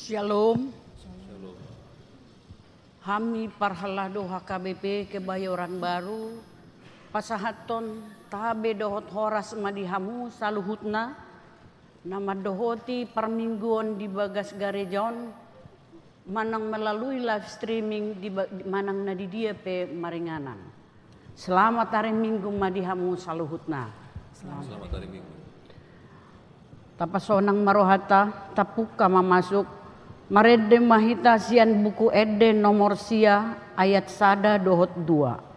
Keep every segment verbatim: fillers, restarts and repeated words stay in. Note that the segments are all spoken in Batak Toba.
Shalom. Hami parhalado H K B P Kebayoran Baru pasahathon tabe dohot horas ma di hamu saluhutna na mandohoti parmingguon di bagas gareja on, manang melalui live streaming di ba-, manang na di dia pe maringanan. Selamat hari Minggu ma di hamu saluhutna. Selamat hari Minggu. Tapasonang ma rohanta, tapungka ma masuk, marende ma hita sian Buku Ende nomor sia, ayat sada dohot dua.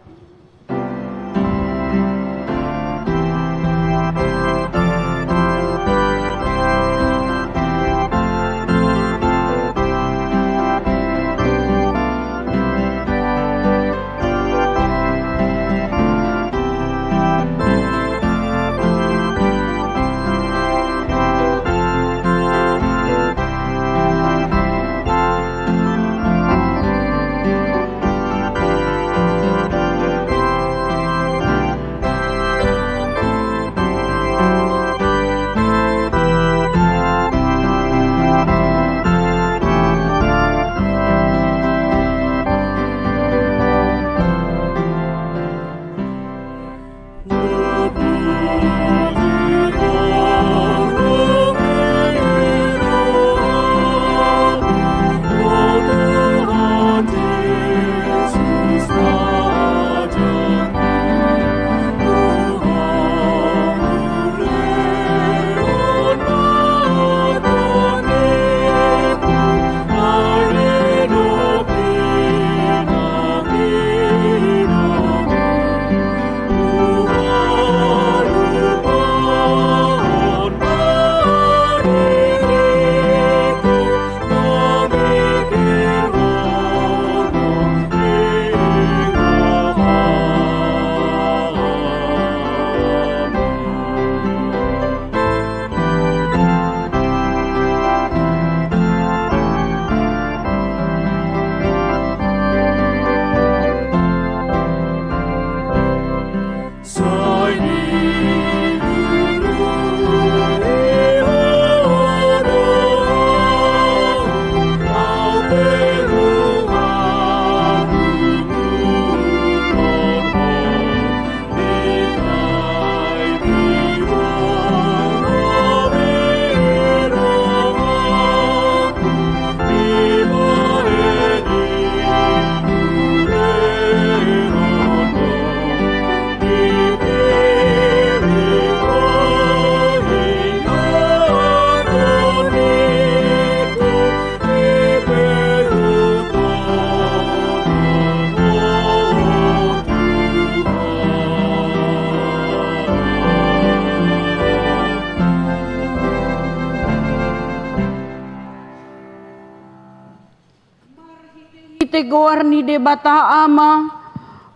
Marhitehite goar ni Debata Ama,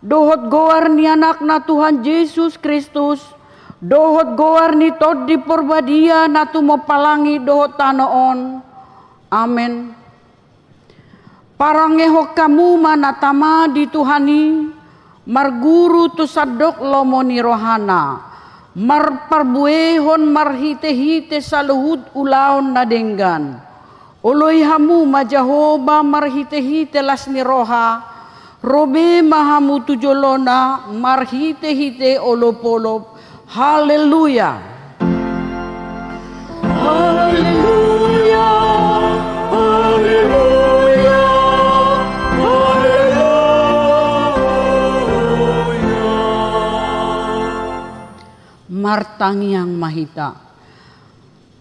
dohot goar ni Anakna Tuhan Jesus Kristus, dohot goar ni Tondi Porbadia na tumompa langit dohot tano on. Amen. Parangehon hamu ma na tama di Tuhan i, marguru tu sandok lomo ni rohana, marparbuehon marhitehite saluhut ulaon na denggan. Oloi hamu ma Jahowa marhitehite las ni roha, ro be ma hamu tu jolona marhitehite olopolop. Haleluya. Haleluya, haleluya, haleluya. Martangiang ma hita.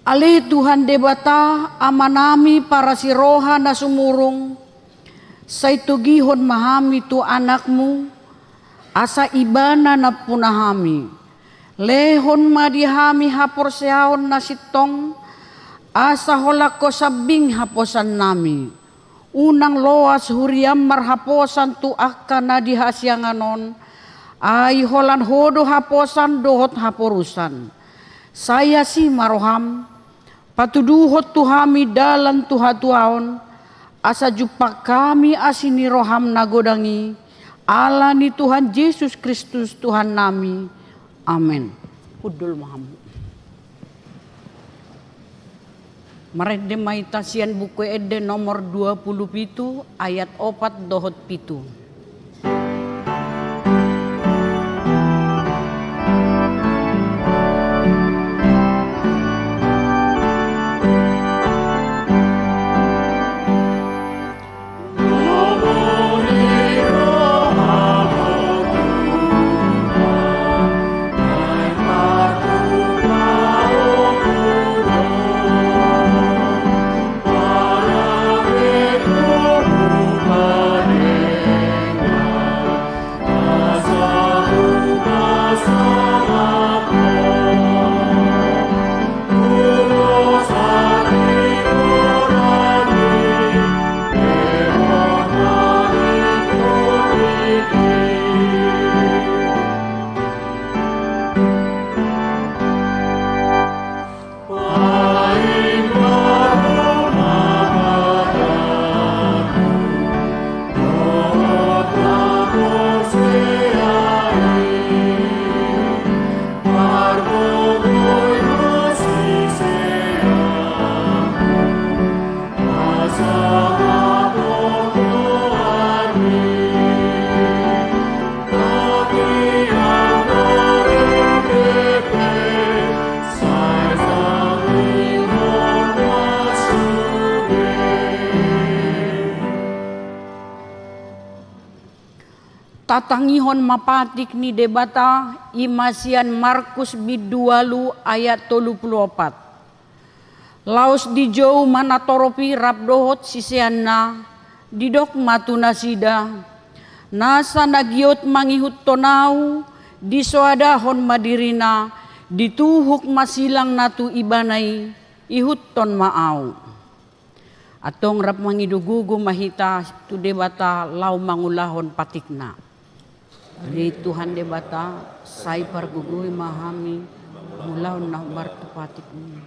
Ale Tuhan Debata, Amanami parasi roha na sumurung, sai togihon ma hami tu Anakmu, asa Ibana nampuna hami. Lehon ma di hami haporseaon na sintong, asa holan Ho sambing haposan nami. Unang loas huriaM marhaposan tu angka na di hasiangan on, ai holan Ho do haposan dohot haporusan. Sai asi ma rohaM, patuduhon tu hami dalan tu hatuaon, asa jumpang hami asi ni rohaM na godang i, ala ni Tuhan Jesus Kristus Tuhan nami. Amen. Hundul ma hamu. Marende ma hita sian Buku Ende nomor dua pulu pitu, ayat opat dohot pitu. Tatangihon ma patik ni Debata, i ma sian Markus bindu ualu ayat tolu pulu opat. Laos dijou ma natorop i rap dohot siseanna, didok ma tu nasida: Nasa na giot mangihuthon Ahu, disoadahon ma dirina, dituhuk ma silangna tu ibana i, ihuthon ma Ahu. Antong rap mangido gogo ma hita tu Debata laho mangulahon patikna. Ale Tuhan Debata, sai pargogoi ma hami mangulahon na hombar tu patikmi.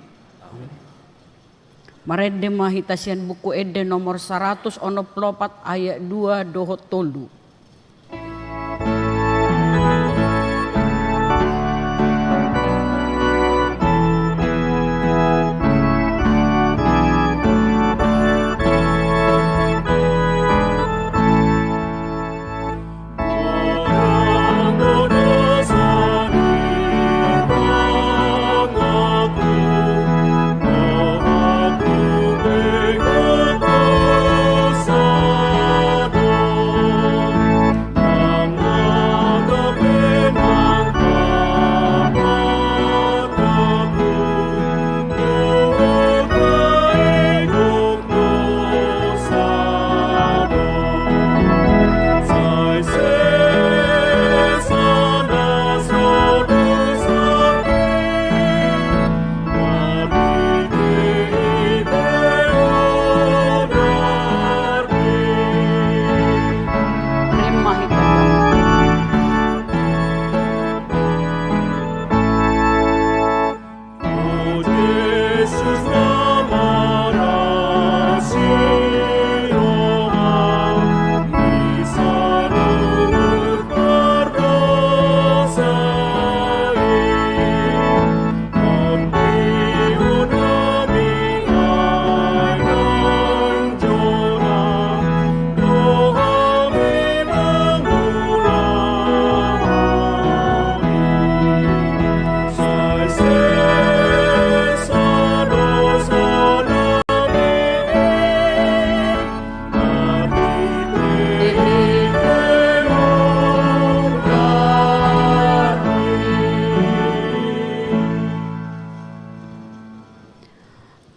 Marende ma hita sian Buku Ende nomor saratus onom pulu opat ayat dua dohot tolu.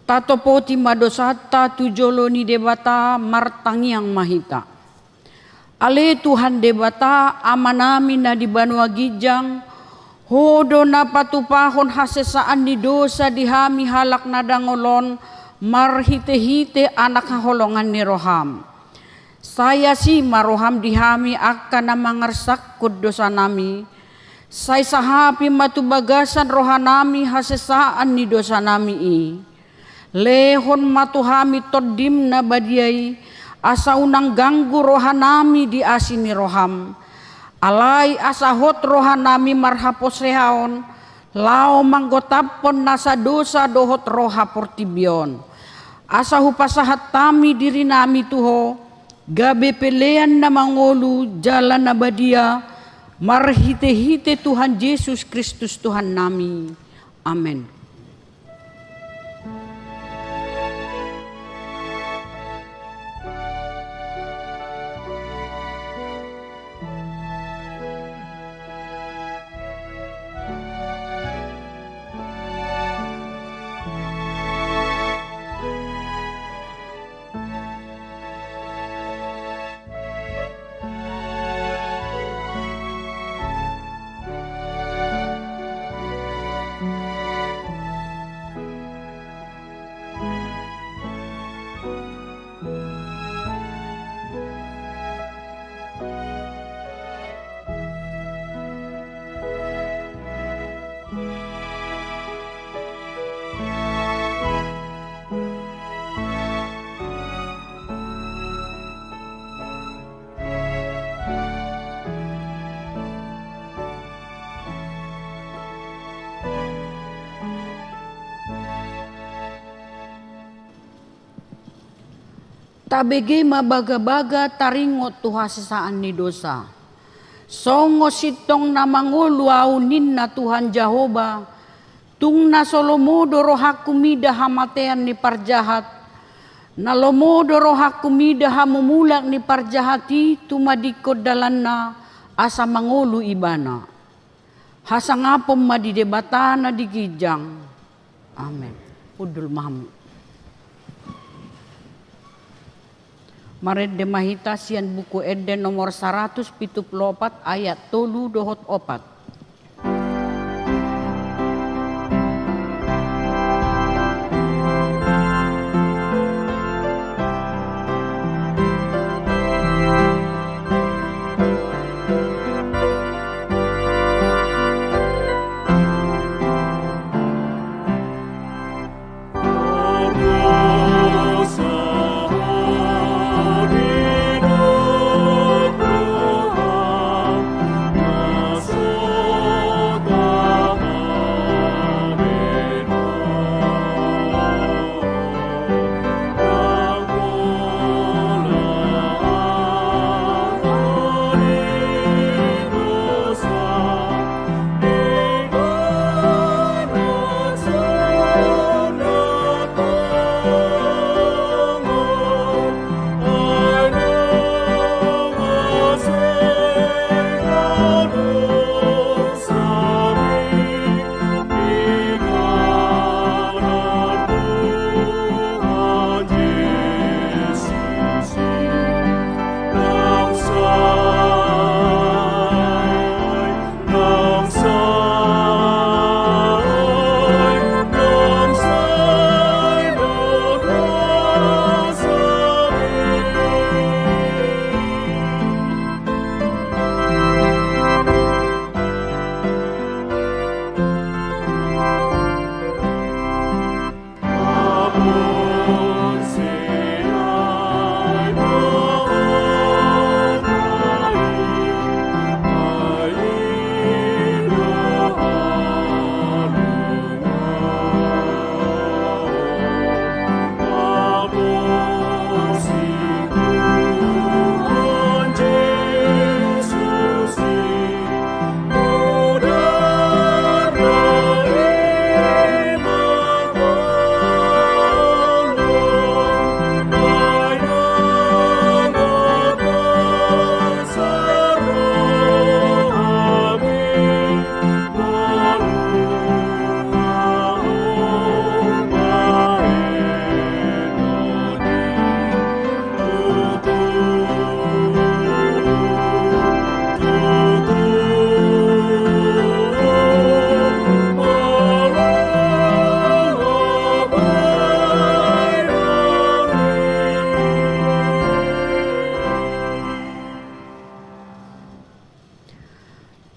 Tatopoti ma dosanta tu jolo ni Debata, martangiang ma hita. Ale Tuhan Debata, Amanami na di banua ginjang, Ho do na patupahon hasesaan ni dosa di hami halak na dangol on marhitehite Anak haholongan ni roham. Sai asi ma roham di hami angka na mangarsakkon dosanami. Sai sahapi ma tu bagasan rohanami hasesaan ni dosanami i. Lehon ma tu hami Tondim na badia i, asa unang ganggu rohanami di asi ni roham. Alai asa hot rohanami marhaporseaon, laho manggotaphon nasa dosa dohot roha portibi on. Asa hupasahat hami dirinami tu Ho, gabe pelean na mangolu jala na badia, marhitehite Tuhan Jesus Kristus Tuhannami. Amen. Tabege ma bagabaga taringot tu hasesaan ni dosa. Songon sintong na mangolu ahu ninna Tuhan Jahowa, tung na so lomo do rohangku mida hamatean ni parjahat, na lomo do rohangku mida hamumulak ni parjahat i tumadingkon dalanna asa mangolu ibana. Hasangapon ma di Debata na di ginjang. Amen. Hundul ma hamu. Marende ma hita sian Buku Ende nomor saratus pitu pulu opat ayat tolu dohot opat.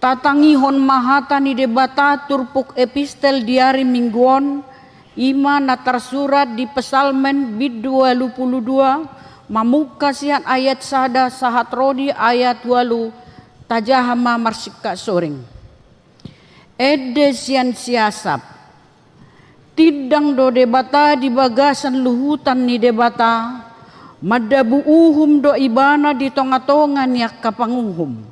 Tatangihon ma hata ni Debata turpuk epistel di ari Minggu on, i ma na tarsurat di Psalmen bindu ualu pulu dua, mamungka sian ayat sada sahat ro di ayat ualu. Tajaha ma marsingkat soring. Ende sian si Asap. Tindang do Debata di bagasan luhutan ni Debata, mandabu uhum do Ibana di tonga-tonga ni angka panguhum.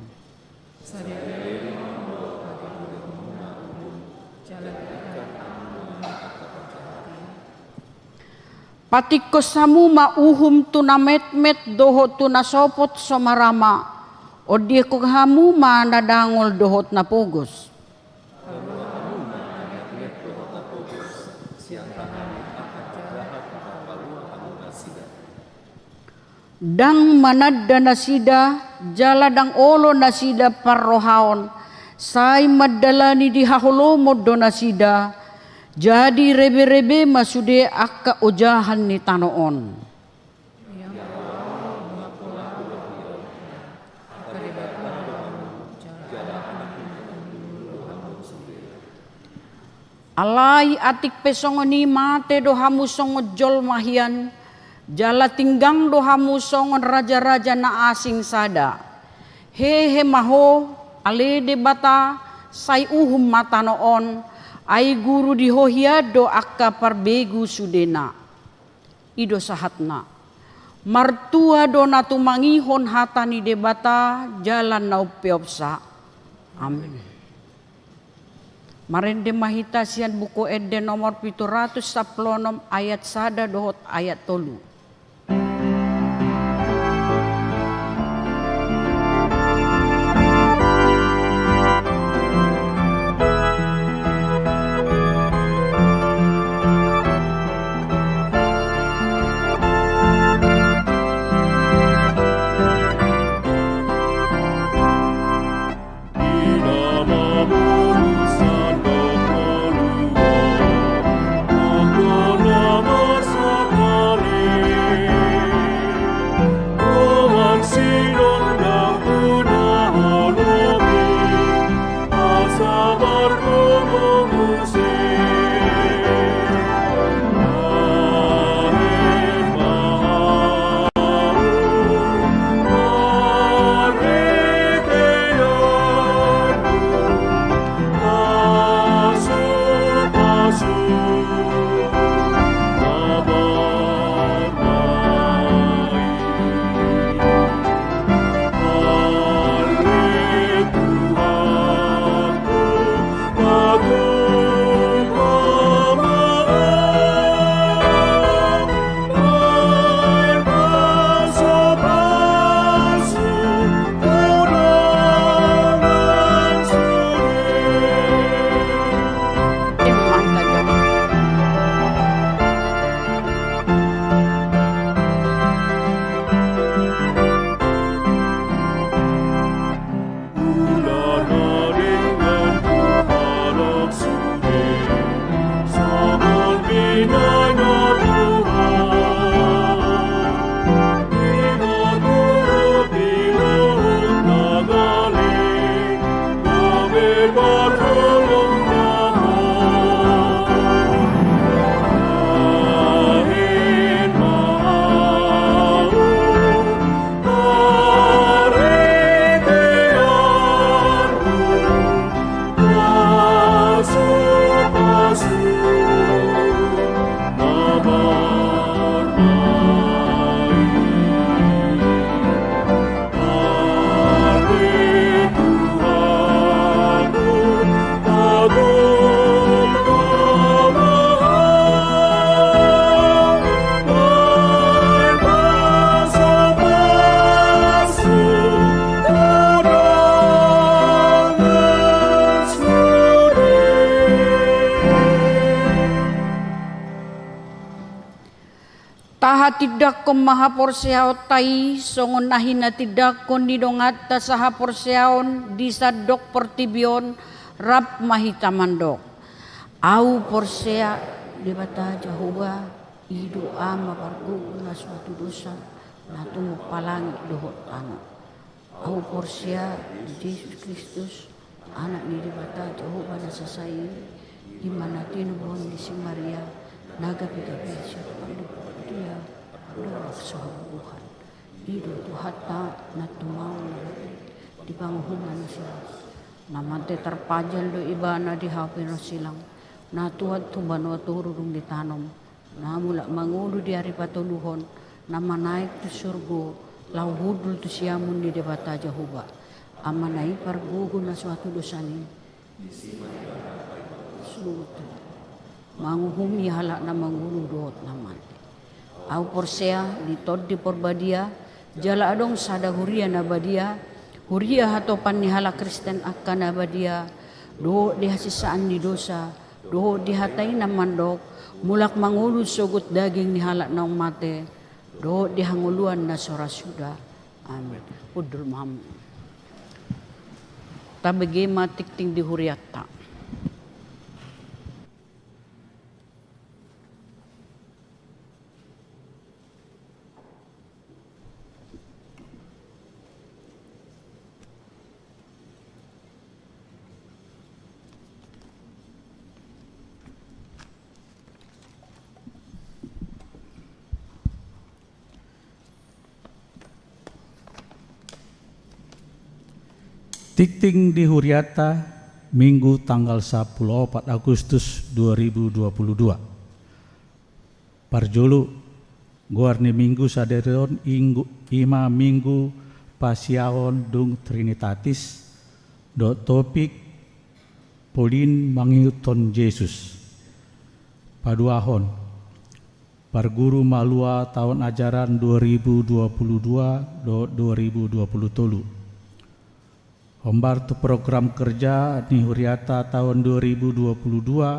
Patingkos hamu ma uhum tu na metmet dohot tu na sopot so marama, ondihon hamu ma na dangol dohot na pogos. Ndang mananda nasida, jala ndang olo nasida parrohaon, sai mandalani di haholomon do nasida, jadi rebe-rebe ma sude angka ojahan ni tano on. Alai atik pe songon i mate do hamu songon jolma hian, jala tinggang do hamu songon raja-raja na asing sada. Hehe ma ho, ale Debata, sai uhum ma tano on, ai guru di ho hian do angka parbegu sudena. I do sahatna. Martua do na tumangihon hata ni Debata jala na umpeopsa. Amin. Marende ma hita sian Buku Ende nomor pitu ratus sampulu onom, ayat sada dohot ayat tolu. Tahatindangkon ma haporseaonta i songon na hinatindangkon ni donganta sahaporseaon di sandok portibi on, rap ma hita mandok. Ahu porsea Debata Jahowa, i do Ama pargogo na so hatudosan, na tumompa langit dohot tano. Ahu porsea di Jesus Kristus, Anak ni Debata Jahowa na sasai i, i ma na tinubuan ni si Maria, na gabe-gabe sian Pontius Pilatus, na so habubuhan. I do Tuhanta na tumaon na mate di panguhuman ni silang. Na mate tarpajal do ibana di hau pinarsilang. Na tuat tu banua toru dung ditanom, na mulak mangolu di ari patoluhon, na manaek tu surgo, laho hundul tu siamun ni Debata Jahowa, Amana i pargogo na so hatudosan i. Manguhumi halak na mangolu dohot na mate. Ahu porsea di Tondi Porbadia, jala adong sada huria na badia, huria hatopan ni halak Kristen angka na badia, dohot di hasesaan ni dosa, dohot di hata i na mandok, mulak mangolu sogot daging ni halak naung mate, dohot di hangoluan na so ra suda. Amin. Hundul ma hamu. Tabege ma tingting di hurianta. Tingting di hurianta, Minggu tanggal sampulu opat Agustus dua ribu dua pulu dua. Parjolo, goar ni Minggu sadari on inggu-, i ma Minggu Pasiaon dung Trinitatis, dohot topik: Polin mangihuthon Jesus. Paduahon, parguru malua taon ajaran dua ribu dua pulu dua dohot dua ribu dua pulu tolu. Hombar tu program kerja ni hurianta taon dua ribu dua pulu dua,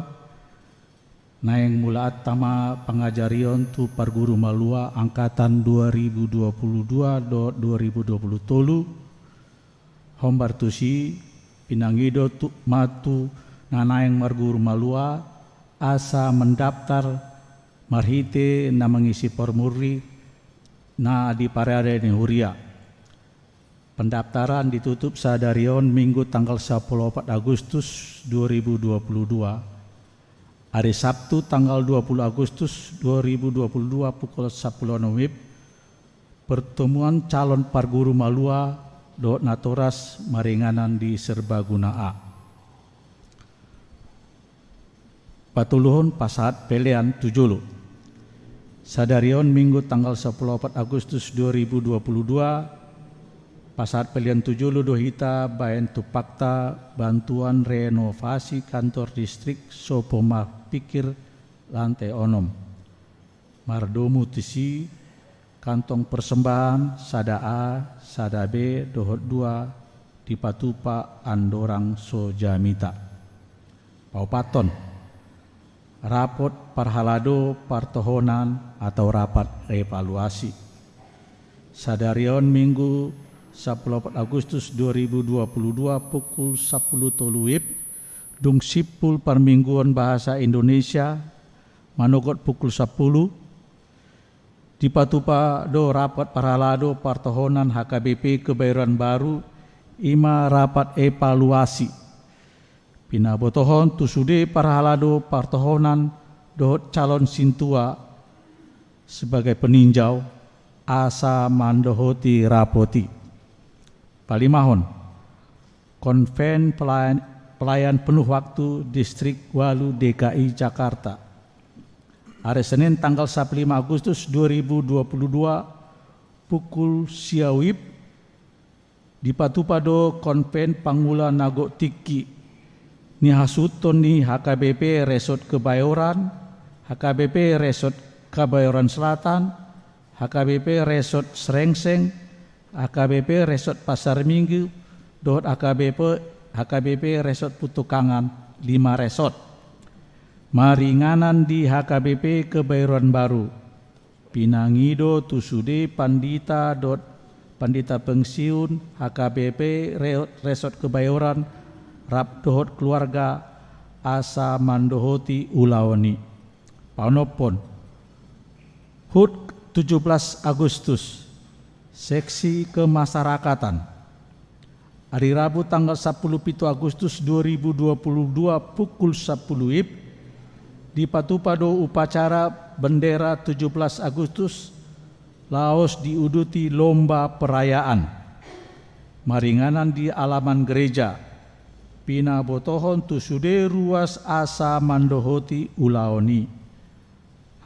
naeng mulaanta ma pangajarion tu parguru malua angkatan dua ribu dua pulu dua dohot dua ribu dua pulu tolu. Hombar tusi, pinangido tu, ma tu na naeng marguru malua, asa mendaftar marhite na mangisi formulir na diparade ni huria. Pendaftaran ditutup sadari on, Minggu tanggal sampulu opat Agustus dua ribu dua pulu dua. Ari Sabtu tanggal dua pulu Agustus dua ribu dua pulu dua, pukul sampulu onom WIB, pertemuan calon parguru malua dohot natoras maringanan di Serbaguna A. Patoluhon, pasahat pelean tu jolo. Sadari on, Minggu tanggal sampulu opat Agustus dua ribu dua pulu dua, pasahat pelean tu jolo do hita baen tumpakta bantuan renovasi kantor distrik Sopo Marpikir lantai onom. Mardomu tusi kantong persembahan sada A, sada B, dohot dua dipatupa andorang so jamita. Paopathon, rapot parhalado partohonan atau rapat evaluasi. Sadari on, Minggu sampulu opat Agustus dua ribu dua pulu dua, pukul sampulu tolu WIB, dung simpul parmingguon bahasa Indonesia, manogot pukul sampulu, dipatupa do rapat parhalado partohonan H K B P Kebayoran Baru, i ma rapat evaluasi. Pinabotohon tu sude parhalado partohonan dohot calon sintua sebagai peninjau, asa mandohoti rapot i. Palimahon, Konven Pelayan, Pelayan Penuh Waktu Distrik ualu D K I Jakarta. Ari Senin tanggal sampulu lima Agustus dua ribu dua puluh dua, pukul sia WIB, dipatupa do konven pangula na gok tingki ni hasuhuton ni H K B P Resort Kebayoran, H K B P Resort Kebayoran Selatan, H K B P Resort Srengseng, H K B P Resort Pasar Minggu, dohot H K B P, H K B P Resort Putukangan, lima resort. Maringanan di H K B P Kebayoran Baru. Pinangido tu sude pandita dohot pandita pensiun H K B P Re-, Resort Kebayoran, rap dohot keluarga, asa mandohoti ulaon i. Paonomhon, Hut tujuh belas Agustus, seksi kemasyarakatan. Ari Rabu tanggal sampulu pitu Agustus dua ribu dua puluh dua, pukul sampulu WIB, dipatupa do upacara bendera tujuh belas Agustus, laos diuduti lomba perayaan. Maringanan di alaman gereja. Pinabotohon tu sude ruas asa mandohoti ulaon i.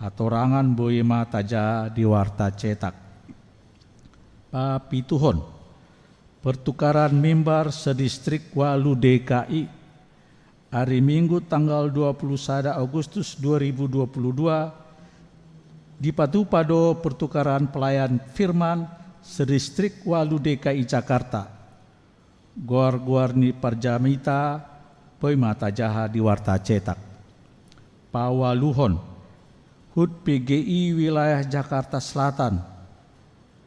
Hatorangan boi ma tajaha di warta cetak. Papituhon, pertukaran mimbar sedistrik ualu D K I. Ari Minggu tanggal dua puluh sada Agustus dua ribu dua puluh dua, dipatupa do pertukaran pelayan firman sedistrik ualu D K I Jakarta. Goar-goar ni parjamita boi ma tajaha di warta cetak. Paualuhon, hut P G I wilayah Jakarta Selatan.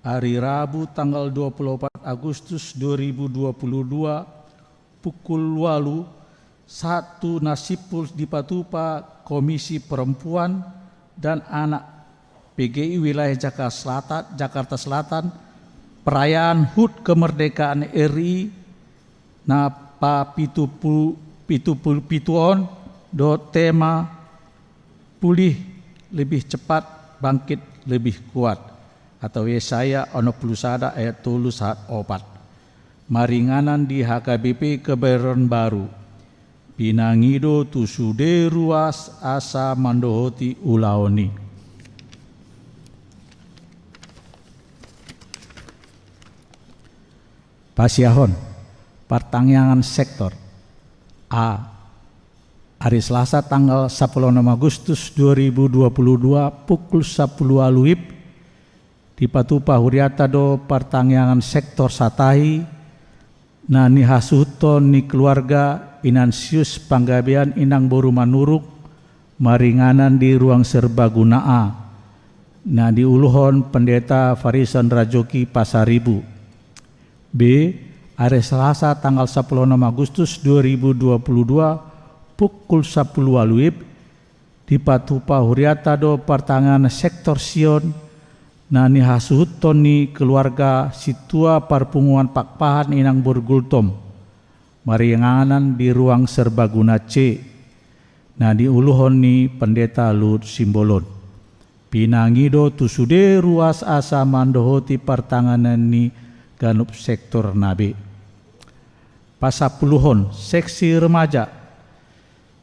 Ari Rabu tanggal dua puluh opat Agustus dua ribu dua puluh dua, pukul ualu, sahat tu na simpul dipatupa Komisi Perempuan dan Anak P G I wilayah Jakarta Selatan, Jakarta Selatan, perayaan hut kemerdekaan R I na papitu pulu, pitu pulu pitu on dohot tema pulih lebih cepat, bangkit lebih kuat, atau Yesaya onom pulu sada ayat tolu sahat opat. Maringanan di H K B P Kebayoran Baru. Pinangido tu sude ruas asa mandohoti ulaon i. Pasiahon, partangiangan sektor. A. Ari Selasa tanggal sampulu onom Agustus dua ribu dua puluh dua pukul sampulu ualu W I B, dipatupa hurianta do partangiangan sektor Satahi, na nihasuhuthon ni keluarga Inansius Panggabean Inang Boru Manurung, maringanan di ruang serbaguna A, na niuluhon Pendeta Farison Rajoki Pasaribu. B. Ari Selasa tanggal sampulu onom Agustus dua ribu dua puluh dua pukul sampulu ualu W I B, dipatupa hurianta do partangiangan sektor Sion, na nihasuhuthon ni keluarga Sintua Parpunguan Pakpahan Inang Boru Gultom, maringanan di ruang serbaguna C, na niuluhon ni Pendeta Luhut Simbolon. Pinangido tu sude ruas asa mandohoti partangiangan ni ganup sektor na be. Pasampuluhon, seksi remaja.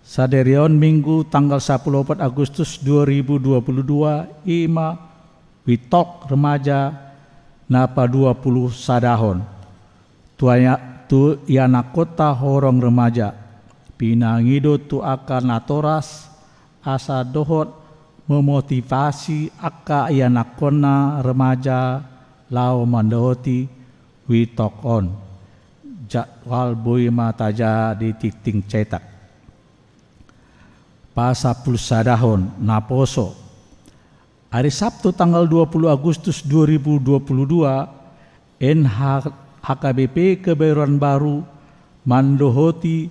Sadari on Minggu tanggal sampulu opat Agustus dua ribu dua puluh dua, i ma WeTalk Remaja na paduapuluh sadahon. Tu ia-, tu ianakkonta horong remaja, pinangido tu angka natoras asa dohot memotivasi angka ianakkonna remaja laho mandohoti WeTalk on. Jadwal boi ma tajaha di tingting cetak. Pasampulu sadahon, naposo. Ari Sabtu tanggal dua puluh Agustus dua ribu dua puluh dua, N H K B P Kebayoran Baru mandohoti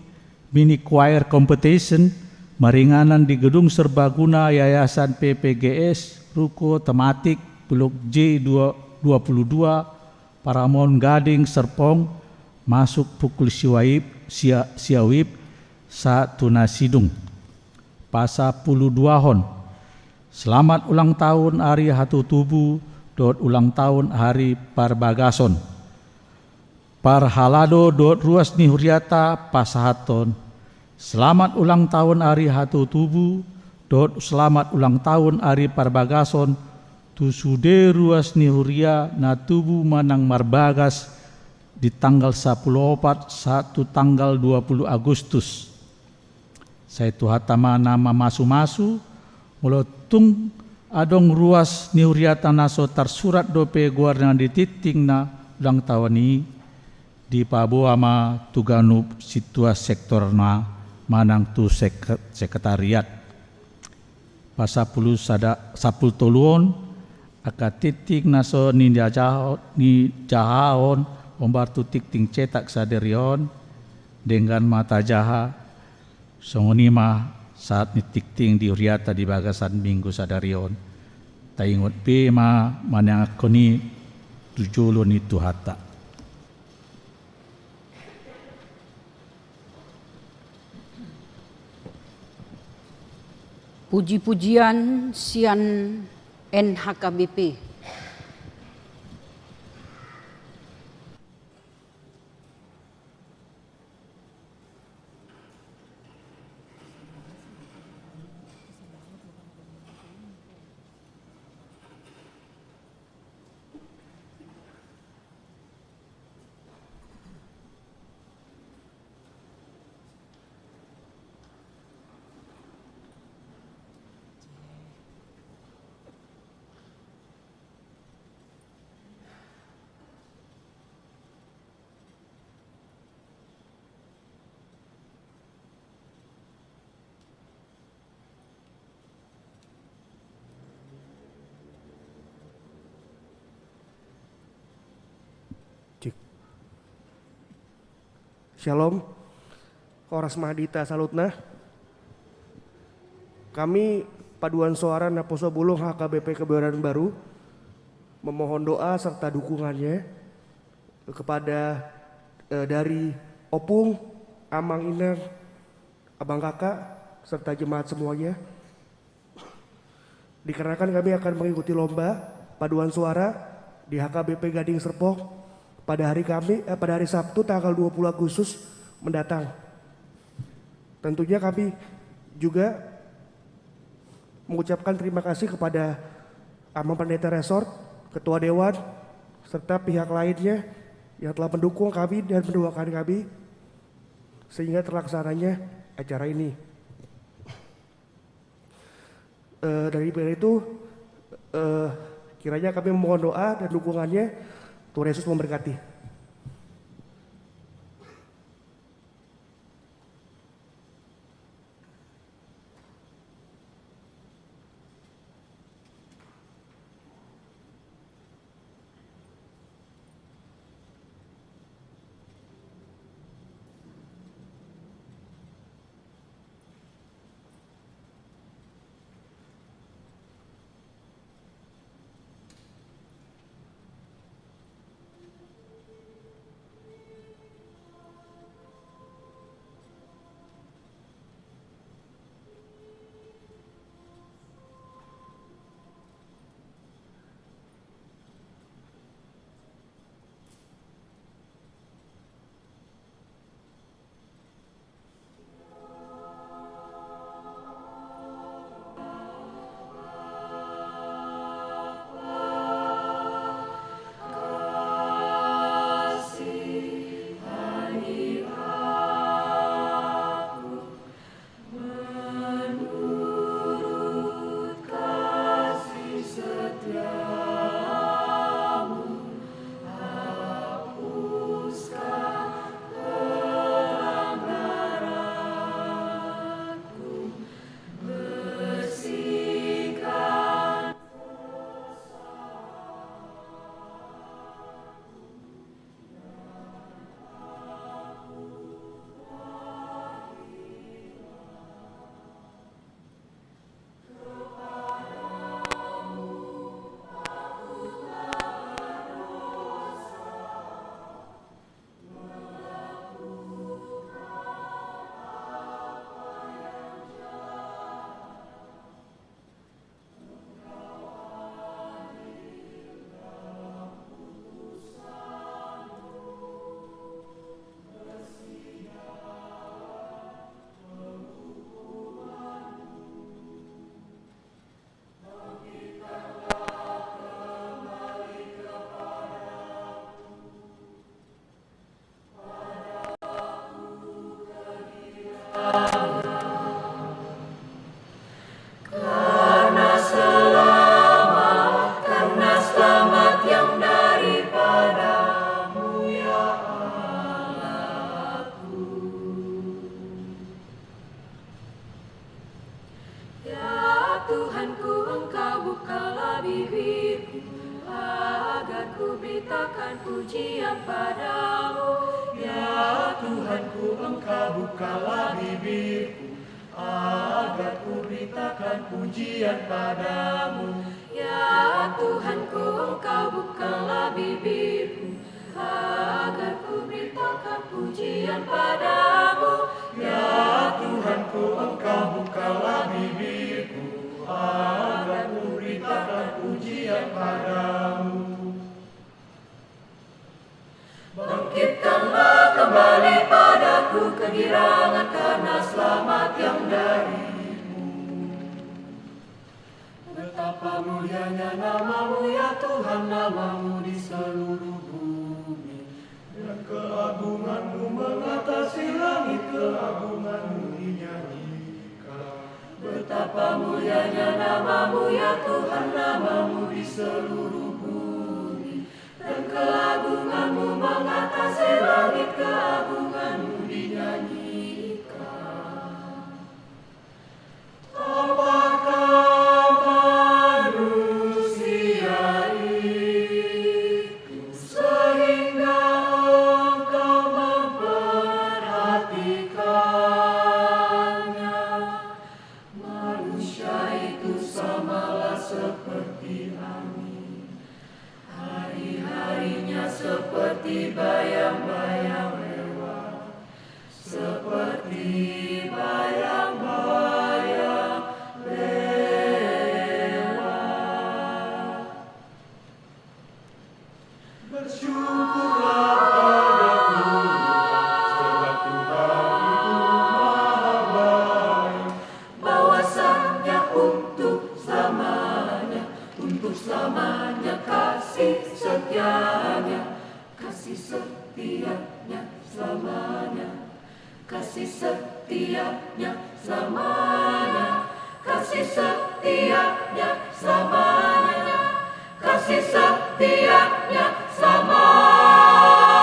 mini choir competition maringanan di Gedung Serbaguna Yayasan P P G S, ruko tematik, Blok J dua, dua puluh dua, Paramount Gading Serpong, masuk pukul sia W I B, sia, sia W I B, sahat tu na sidung. Pasampuluduahon. Selamat ulang tahun ari hatutubu dohot ulang tahun ari parbagason. Parhalado dohot ruas ni huriata pasahathon selamat ulang tahun ari hatutubu dohot selamat ulang tahun ari parbagason tu sude ruas ni huria na tubu manang marbagas di tanggal sampulu opat sahat tu tanggal dua puluh Agustus. Sai Tuhanta ma na mamasumasu, molo tung adong ruas ni huriata na so tarsurat dope goarna di tingting na ulang tahun i, dipaboa ma tu ganup sintua sektorna manang tu sek-, sekretariat. Pasampulu sada, sampulu toluhon, angka tingting na so nijaha-, nijahahon hombar tu tingting cetak sadari on, denggan ma tajaha, songon i ma sahat ni tingting di huriata di bagasan Minggu sadari on. Taingot be ma maneanghon i tu jolo ni Tuhanta. Puji-pujian sian N H K B P. Shalom. Horas ma di hita saluhutna. Kami Paduan Suara Naposo Bulung H K B P Kebayoran Baru memohon doa serta dukungannya kepada, eh, dari opung, amang, inang, abang, kakak, serta jemaat semuanya. Dikarenakan kami akan mengikuti lomba paduan suara di H K B P Gading Serpong pada hari Kami-, eh, pada hari Sabtu tanggal dua puluh Agustus mendatang. Tentunya kami juga mengucapkan terima kasih kepada Amang Pendeta Resort, Ketua Dewan, serta pihak lainnya yang telah mendukung kami dan mendoakan kami sehingga terlaksananya acara ini. Eh, dari, dari itu, eh, kiranya kami memohon doa dan dukungannya. Tuhan Yesus memberkati. Karena selamat, karena selamat yang daripadamu, ya Allahku. Ya Tuhanku, Engkau bukalah bibirku, agar kuberitakan pujian padamu. Ya Tuhanku, Engkau bukalah bibirku, agar kuberitakan pujian padamu. Ya Tuhanku, Engkau bukalah bibirku, agar kuberitakan pujian padamu. Ya Tuhanku, Engkau bukalah bibirku, agar kuberitakan pujian padamu. Bangkitkanlah kembali padaku kegirangan karena selamat yang darimu. Betapa mulianya nama-Mu, ya Tuhan, nama-Mu di seluruh bumi. Dan keagungan-Mu mengatasi langit, keagungan-Mu dinyanyikan. Betapa mulianya nama-Mu, ya Tuhan, nama-Mu di seluruh bumi. Dan keagungan-Mu mengatasi langit, keagungan-Mu dinyanyikan. Apakah manusia itu sehingga Engkau memper- Bayang-bayang lewat, seperti bayang-bayang lewat. Bersyukurlah pada Tuhan, sebab Tuhan itu maha baik. Bahwasanya untuk selamanya, untuk selamanya kasih setianya, kasih setianya selamanya. Kasih setianya selamanya, kasih setianya selamanya, kasih setianya selamanya,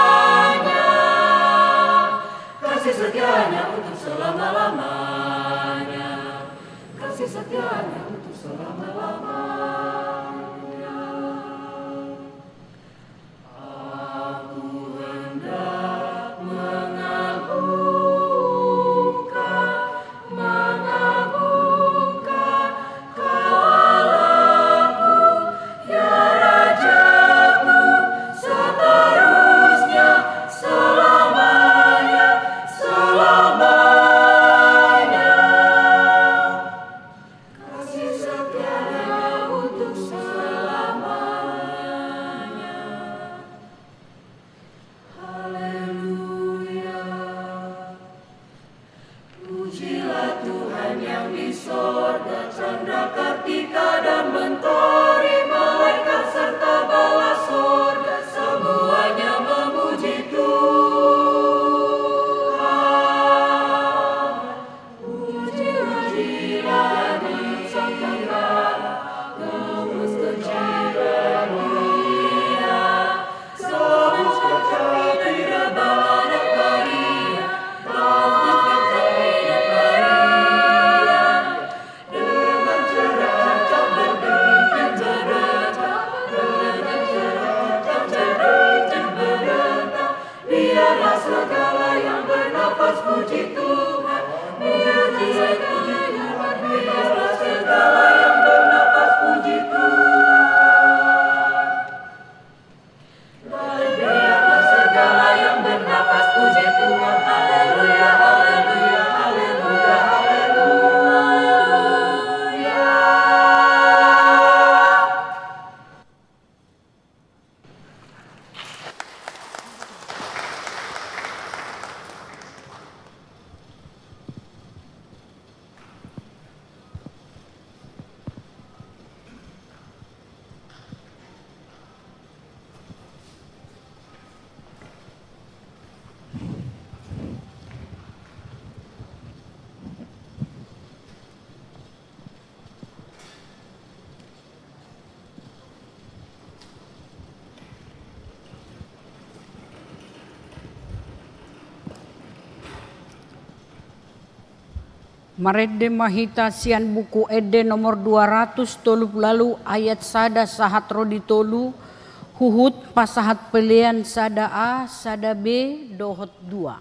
kasih setianya untuk selama-lamanya, kasih setianya untuk selama-lamanya. Aku hendak mengagungkan, mengagungkan Kau Allahku, ya Rajaku, seterusnya, selamanya, selamanya. Kasih setianya untuk selamanya. Haleluya. Pujilah Tuhan yang di sorga, Chandra, Kartika, dan Mentari, malaikat serta bala sorga, semuanya memuji Tuhan. Biarlah segala yang bernafas puji Tuhan. Biarlah segala yang bernafas puji Tuhan. Biarlah segala yang bernafas puji Tuhan. Haleluya, haleluya, haleluya, haleluya. Marende ma hita sian Buku Ende nomor dua ratus tolu pulu ualu, ayat sada sahat ro di tolu, huhut pasahat pelean sada A, sada B dohot dua.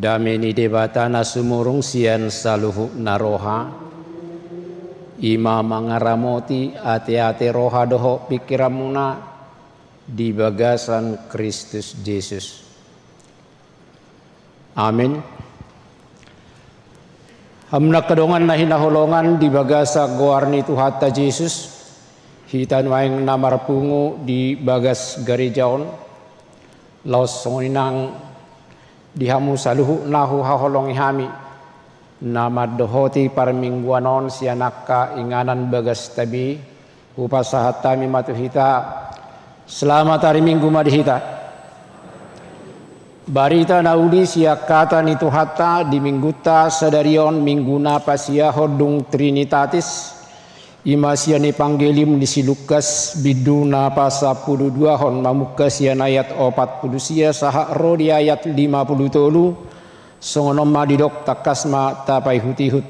Dame ni Debata na sumurung sian saluhutna roha, i ma mangaramoti ateate roha dohot pingkiranmuna di bagasan Kristus Jesus. Amin. Hamu angka dongan na hinaholongan di bagasan goar ni Tuhanta Jesus, hita nuaeng na marpungu di bagas gareja on, laos songon i nang di hamu saluhutna huhaholongi hami na mandohoti parmingguan on sian angka inganan bagasta be, hupasahat hami ma tu hita. Selamat hari Minggu ma di hita. Barita na uli sian hata ni Tuhanta di Minggunta sadari on, Minggu na pasiahon dung Trinitatis, i ma sian Evangelium ni si Lukas, bindu na pasampuluduahon, mamungka sian ayat opat pulu sia sahat ro di ayat lima pulu tolu. Songon on ma didok, tangkas ma tapaihutihut.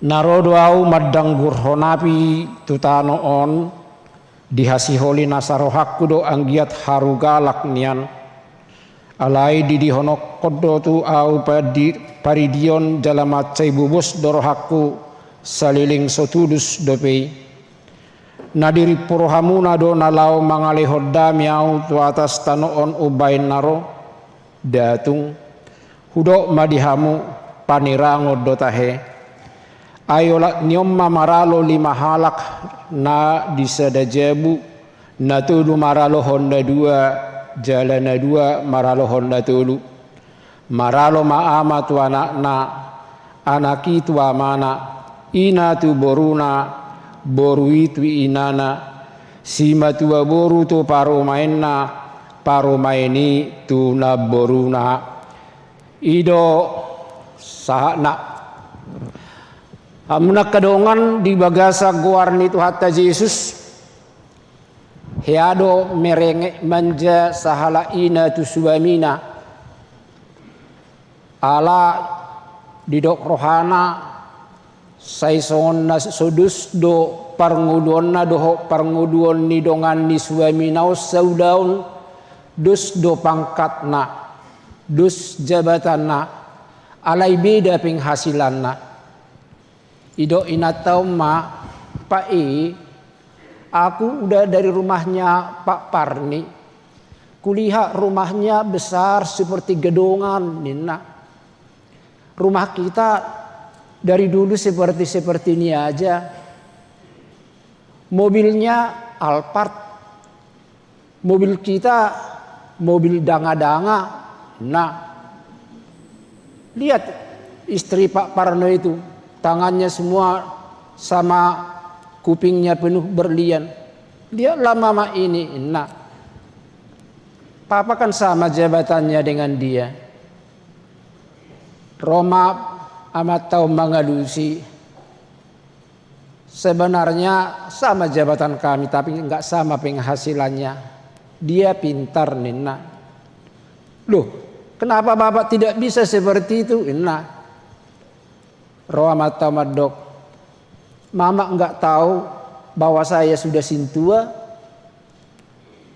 Na ro do Ahu mandanggurhon api tu tano on di hasiholi nasa rohangku do anggiat haru galak nian. Alai didihononkon do tu Ahu padi-, paridion jala mansai bobos do rohangku saleleng so tulus dope i. Na dirimpu rohamuna do na laho mangalehon dame Ahu tu atas tano on umbahen na ro? Nda tung. Hudok ma di hamu, panerangon do tahe. Ai olat ni on ma maralo lima halak na di sada jabu, na tolu maralohon na dua, jala na dua maralohon na tolu. Maralo ma ama tu anakna, anak i tu amana, ina tu boruna, boru i tu inana, simatua boru tu parumaenna, parumaen i tu namboruna. I do sahatna. Hamu angka dongan di bagasan goar ni Tuhanta Jesus, hea do merenge manja sahalak ina tu suamina. Ala didok rohana, sai songon na so dos do parngoluonna dohot parngoluon ni dongan ni suamina on saulaon, dos do pangkatna, dos jabatanna, alai beda penghasilanna. Didok inanta on ma, Pak e, aku udah dari rumahnya Pak Parni. Kulihat rumahnya besar seperti gedongan, ninna. Rumah kita dari dulu seperti-seperti ini aja. Mobilnya Alphard. Mobil kita mobil danga-danga. Nah, lihat istri Pak Parno itu, tangannya semua sama kupingnya penuh berlian. Lihatlah mama ini, nah. Papa kan sama jabatannya dengan dia. Ro ma amanta on mangalusi. Sebenarnya sama jabatan kami, tapi nggak sama penghasilannya. Dia pintar, ninna. Loh, kenapa Bapak tidak bisa seperti itu? Ninna. Ro amanta on mandok, Mama nggak tahu bahwa saya sudah sintua?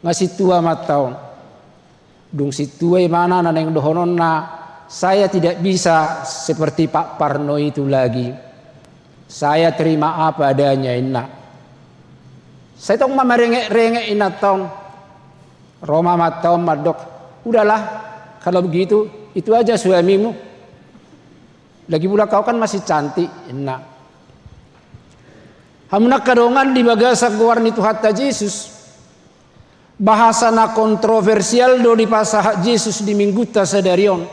Nga sintua amanta on. Dung sintua ibana na naeng dohononna, saya tidak bisa seperti Pak Parno itu lagi. Saya terima apa adanya, inna. Sai tong ma marenge-renge inanta on. Ro ma amanta on mandok, udahlah, kalau begitu, itu aja suamimu. Lagi pula kau kan masih cantik, inna. Hamu angka dongan di bagasan goar ni Tuhanta Jesus. Bahasa na kontroversial do dipasahat Jesus di Minggunta sadari on.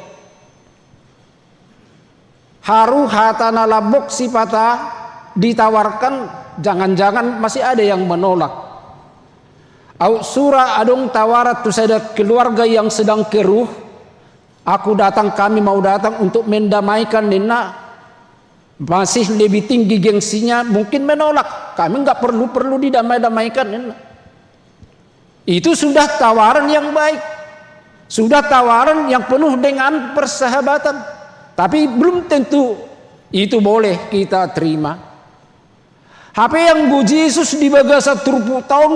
Haru hata na lambok sipata ditawarkan, jangan-jangan masih ada yang menolak. Aut sura adong tawaran tu sada keluarga yang sedang keruh, aku datang, kami mau datang untuk mendamaikan, ninna. Masih lebih tinggi gengsinya, mungkin menolak. Kami nggak perlu-perlu didamai-damaikan, ninna. Itu sudah tawaran yang baik. Sudah tawaran yang penuh dengan persahabatan. Tapi belum tentu itu boleh kita terima. Hape anggo Jesus di bagasan turpukta on,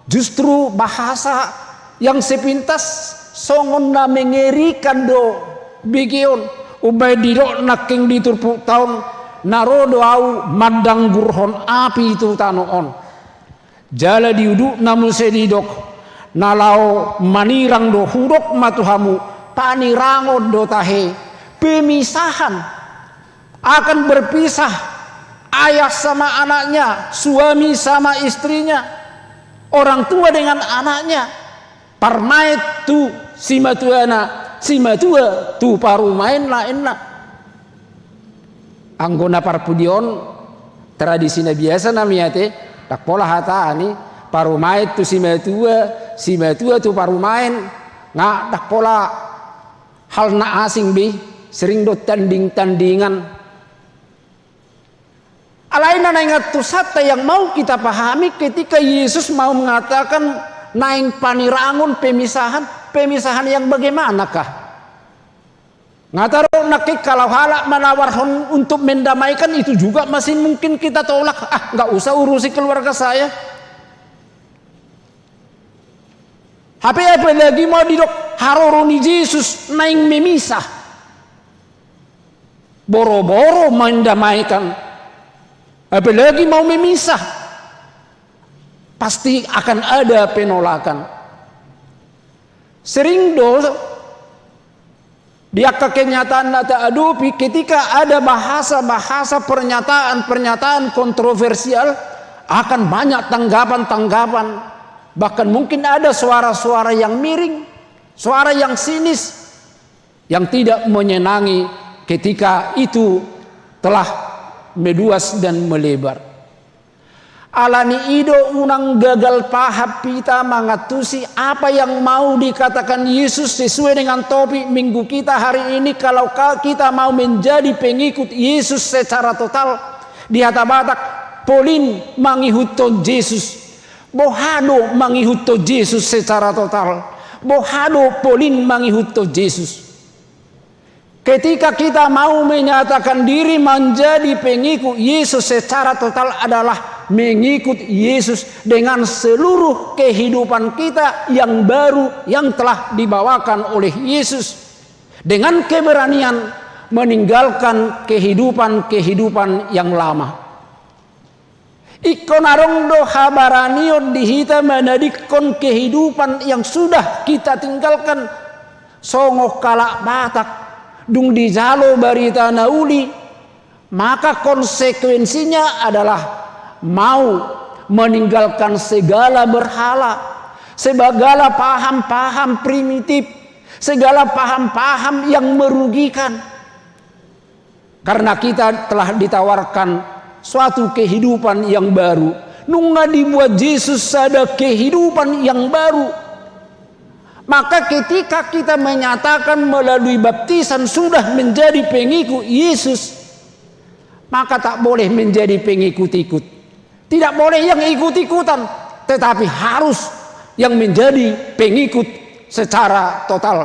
justru bahasa yang sepintas Songon na mengerikan do bege on, umbahen didok nangkin di turpukta on, na ro do ahu mandanggurhon api tu tano on. Jala di udutna muse didok, na laho manirang do, hudok ma tu hamu, panirangon do tahe, pemisahan. Akan berpisah ayah sama anaknya, suami sama istrinya, orang tua dengan anaknya, parmaet tu simatuana, simatua tu parumaenna, ninna. Anggo na parpudi on, tradisi na biasa na miate, ndang pola hata ni, parumaen tu simatua, simatua tu parumaen, nga ndang pola hal na asing be, sering do tanding-tandingan. Alai na naeng antusanta yang mau kita pahami ketika Yesus mau mengatakan naeng panirangon, pemisahan, pemisahan yang bagaimanakah? Nga taruh nangkin kalau halak menawarkan untuk mendamaikan, itu juga masih mungkin kita tolak. Ah, nggak usah urusi keluarga saya. Hape apalagi mau didok haroro ni Jesus naeng memisah. Boro-boro mendamaikan, apalagi mau memisah, pasti akan ada penolakan. Sering do di angka kenyataan na taadopi, ketika ada bahasa-bahasa, pernyataan-pernyataan kontroversial, akan banyak tanggapan-tanggapan. Bahkan mungkin ada suara-suara yang miring, suara yang sinis, yang tidak menyenangi ketika itu telah meluas dan melebar. Alani i do unang gagal paham hita mangantusi apa yang mau dikatakan Yesus sesuai dengan topik minggu kita hari ini. Kalau ka-, kita mau menjadi pengikut Yesus secara total, di hata Batak, polin mangihuthon Jesus. Boha do mangihuthon Jesus secara total? Boha do polin mangihuthon Jesus? Ketika kita mau menyatakan diri menjadi pengikut Yesus secara total adalah mengikut Yesus dengan seluruh kehidupan kita yang baru yang telah dibawakan oleh Yesus, dengan keberanian meninggalkan kehidupan-kehidupan yang lama. Ingkon adong do habaranion di hita manadingkon kehidupan yang sudah kita tinggalkan. Songon halak Batak, dung dijalo barita na uli, maka konsekuensinya adalah mau meninggalkan segala berhala, segala paham-paham primitif, segala paham-paham yang merugikan. Karena kita telah ditawarkan suatu kehidupan yang baru. Nunga dibuat Jesus sada kehidupan yang baru. Maka ketika kita menyatakan melalui baptisan sudah menjadi pengikut Yesus, maka tak boleh menjadi pengikut-ikut. Tidak boleh yang ikut-ikutan, tetapi harus yang menjadi pengikut secara total.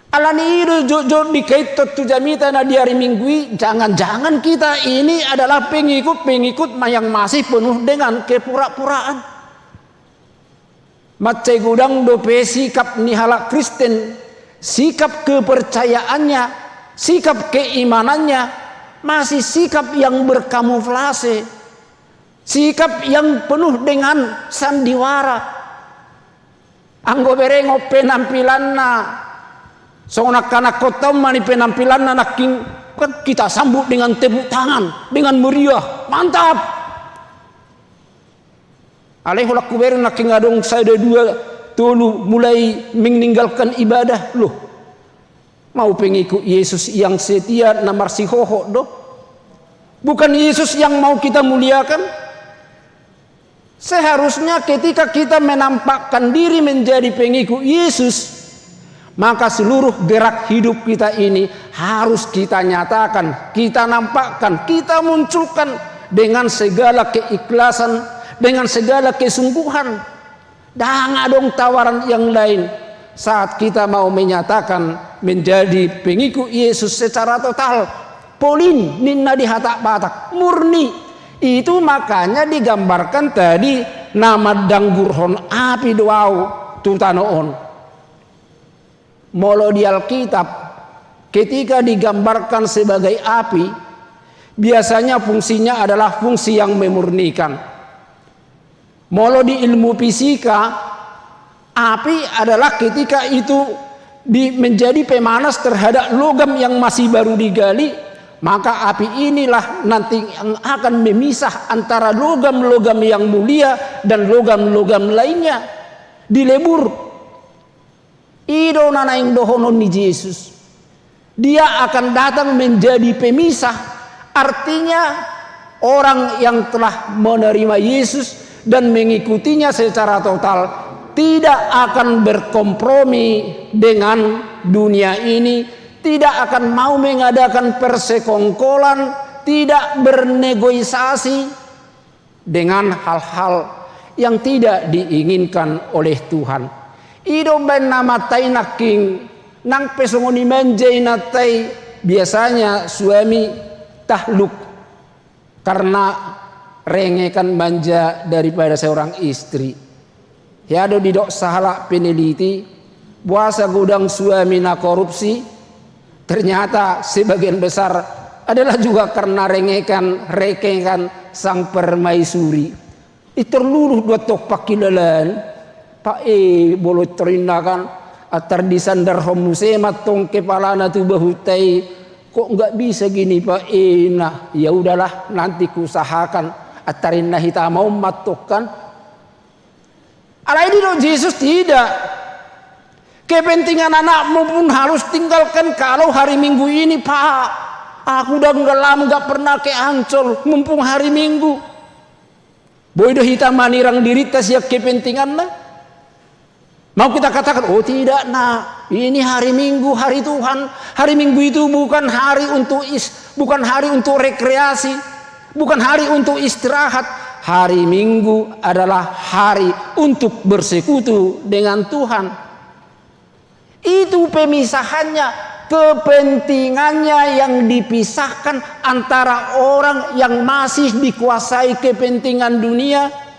Alani i do jotjot dikaithon tu jamita na di ari Minggu i, jangan-jangan kita ini adalah pengikut-pengikut ma-, yang masih penuh dengan kepura-puraan. Mansai godang dope sikap ni halak Kristen, sikap kepercayaannya, sikap keimanannya, masih sikap yang berkamuflase, sikap yang penuh dengan sandiwara. Anggo berengon penampilanna songon angka na hot on ma ni penampilanna nangkin, kan kita sambut dengan tepuk tangan, dengan meriah, mantap. Alai holan hubereng nangkin adong sada dua tolu mulai meninggalkan ibadah, loh. Mau pengikut Yesus yang setia na marsihohot do? Bukan Yesus yang mau kita muliakan? Seharusnya ketika kita menampakkan diri menjadi pengikut Yesus, maka seluruh gerak hidup kita ini harus kita nyatakan, kita nampakkan, kita munculkan dengan segala keikhlasan, dengan segala kesungguhan. Ndang adong tawaran yang lain saat kita mau menyatakan menjadi pengikut Yesus secara total. Polin, ninna di hata Batak, murni. Itu makanya digambarkan tadi, na mandanggurhon api do ahu. tu tano on. Molo di Alkitab, ketika digambarkan sebagai api, biasanya fungsinya adalah fungsi yang memurnikan. Molo di ilmu fisika, api adalah ketika itu di, menjadi pemanas terhadap logam yang masih baru digali, maka api inilah nanti yang akan memisah antara logam-logam yang mulia dan logam-logam lainnya. Dilebur. I do na naeng dohonon ni Jesus. Dia akan datang menjadi pemisah. Artinya, orang yang telah menerima Yesus dan mengikutinya secara total tidak akan berkompromi dengan dunia ini, tidak akan mau mengadakan persekongkolan, tidak bernegosiasi dengan hal-hal yang tidak diinginkan oleh Tuhan. I do umbaen na mata i nangkin, nang pe songon i manja inanta i, biasanya suami tahluk karena rengekan manja daripada seorang istri. Hea do didok sahalak peneliti, boasa godang suami na korupsi, ternyata sebagian besar adalah juga karena rengekan, rengekan sang permaisuri. I tarluluh do antong pangkilalaan. Pak e, molo tor inna kan, antar disandarhon muse ma antong kepalana tu bahunta i. Kok nggak bisa gini Pak e, nah, ya udahlah, nanti kuusahakan. Antar inna hita ma on ma antong kan. Alai didok Jesus tidak. Kepentingan anakmu pun harus tinggalkan kalau hari Minggu ini, Pak. Aku udah nggak lama nggak pernah ke Ancol, mumpung hari Minggu. Boi do hita manirang dirinta sian kepentinganna. Mau kita katakan, oh tidak nak, ini hari Minggu, hari Tuhan. Hari Minggu itu bukan hari untuk is, bukan hari untuk rekreasi, bukan hari untuk istirahat. Hari Minggu adalah hari untuk bersekutu dengan Tuhan. Itu pemisahannya, kepentingannya yang dipisahkan antara orang yang masih dikuasai kepentingan dunia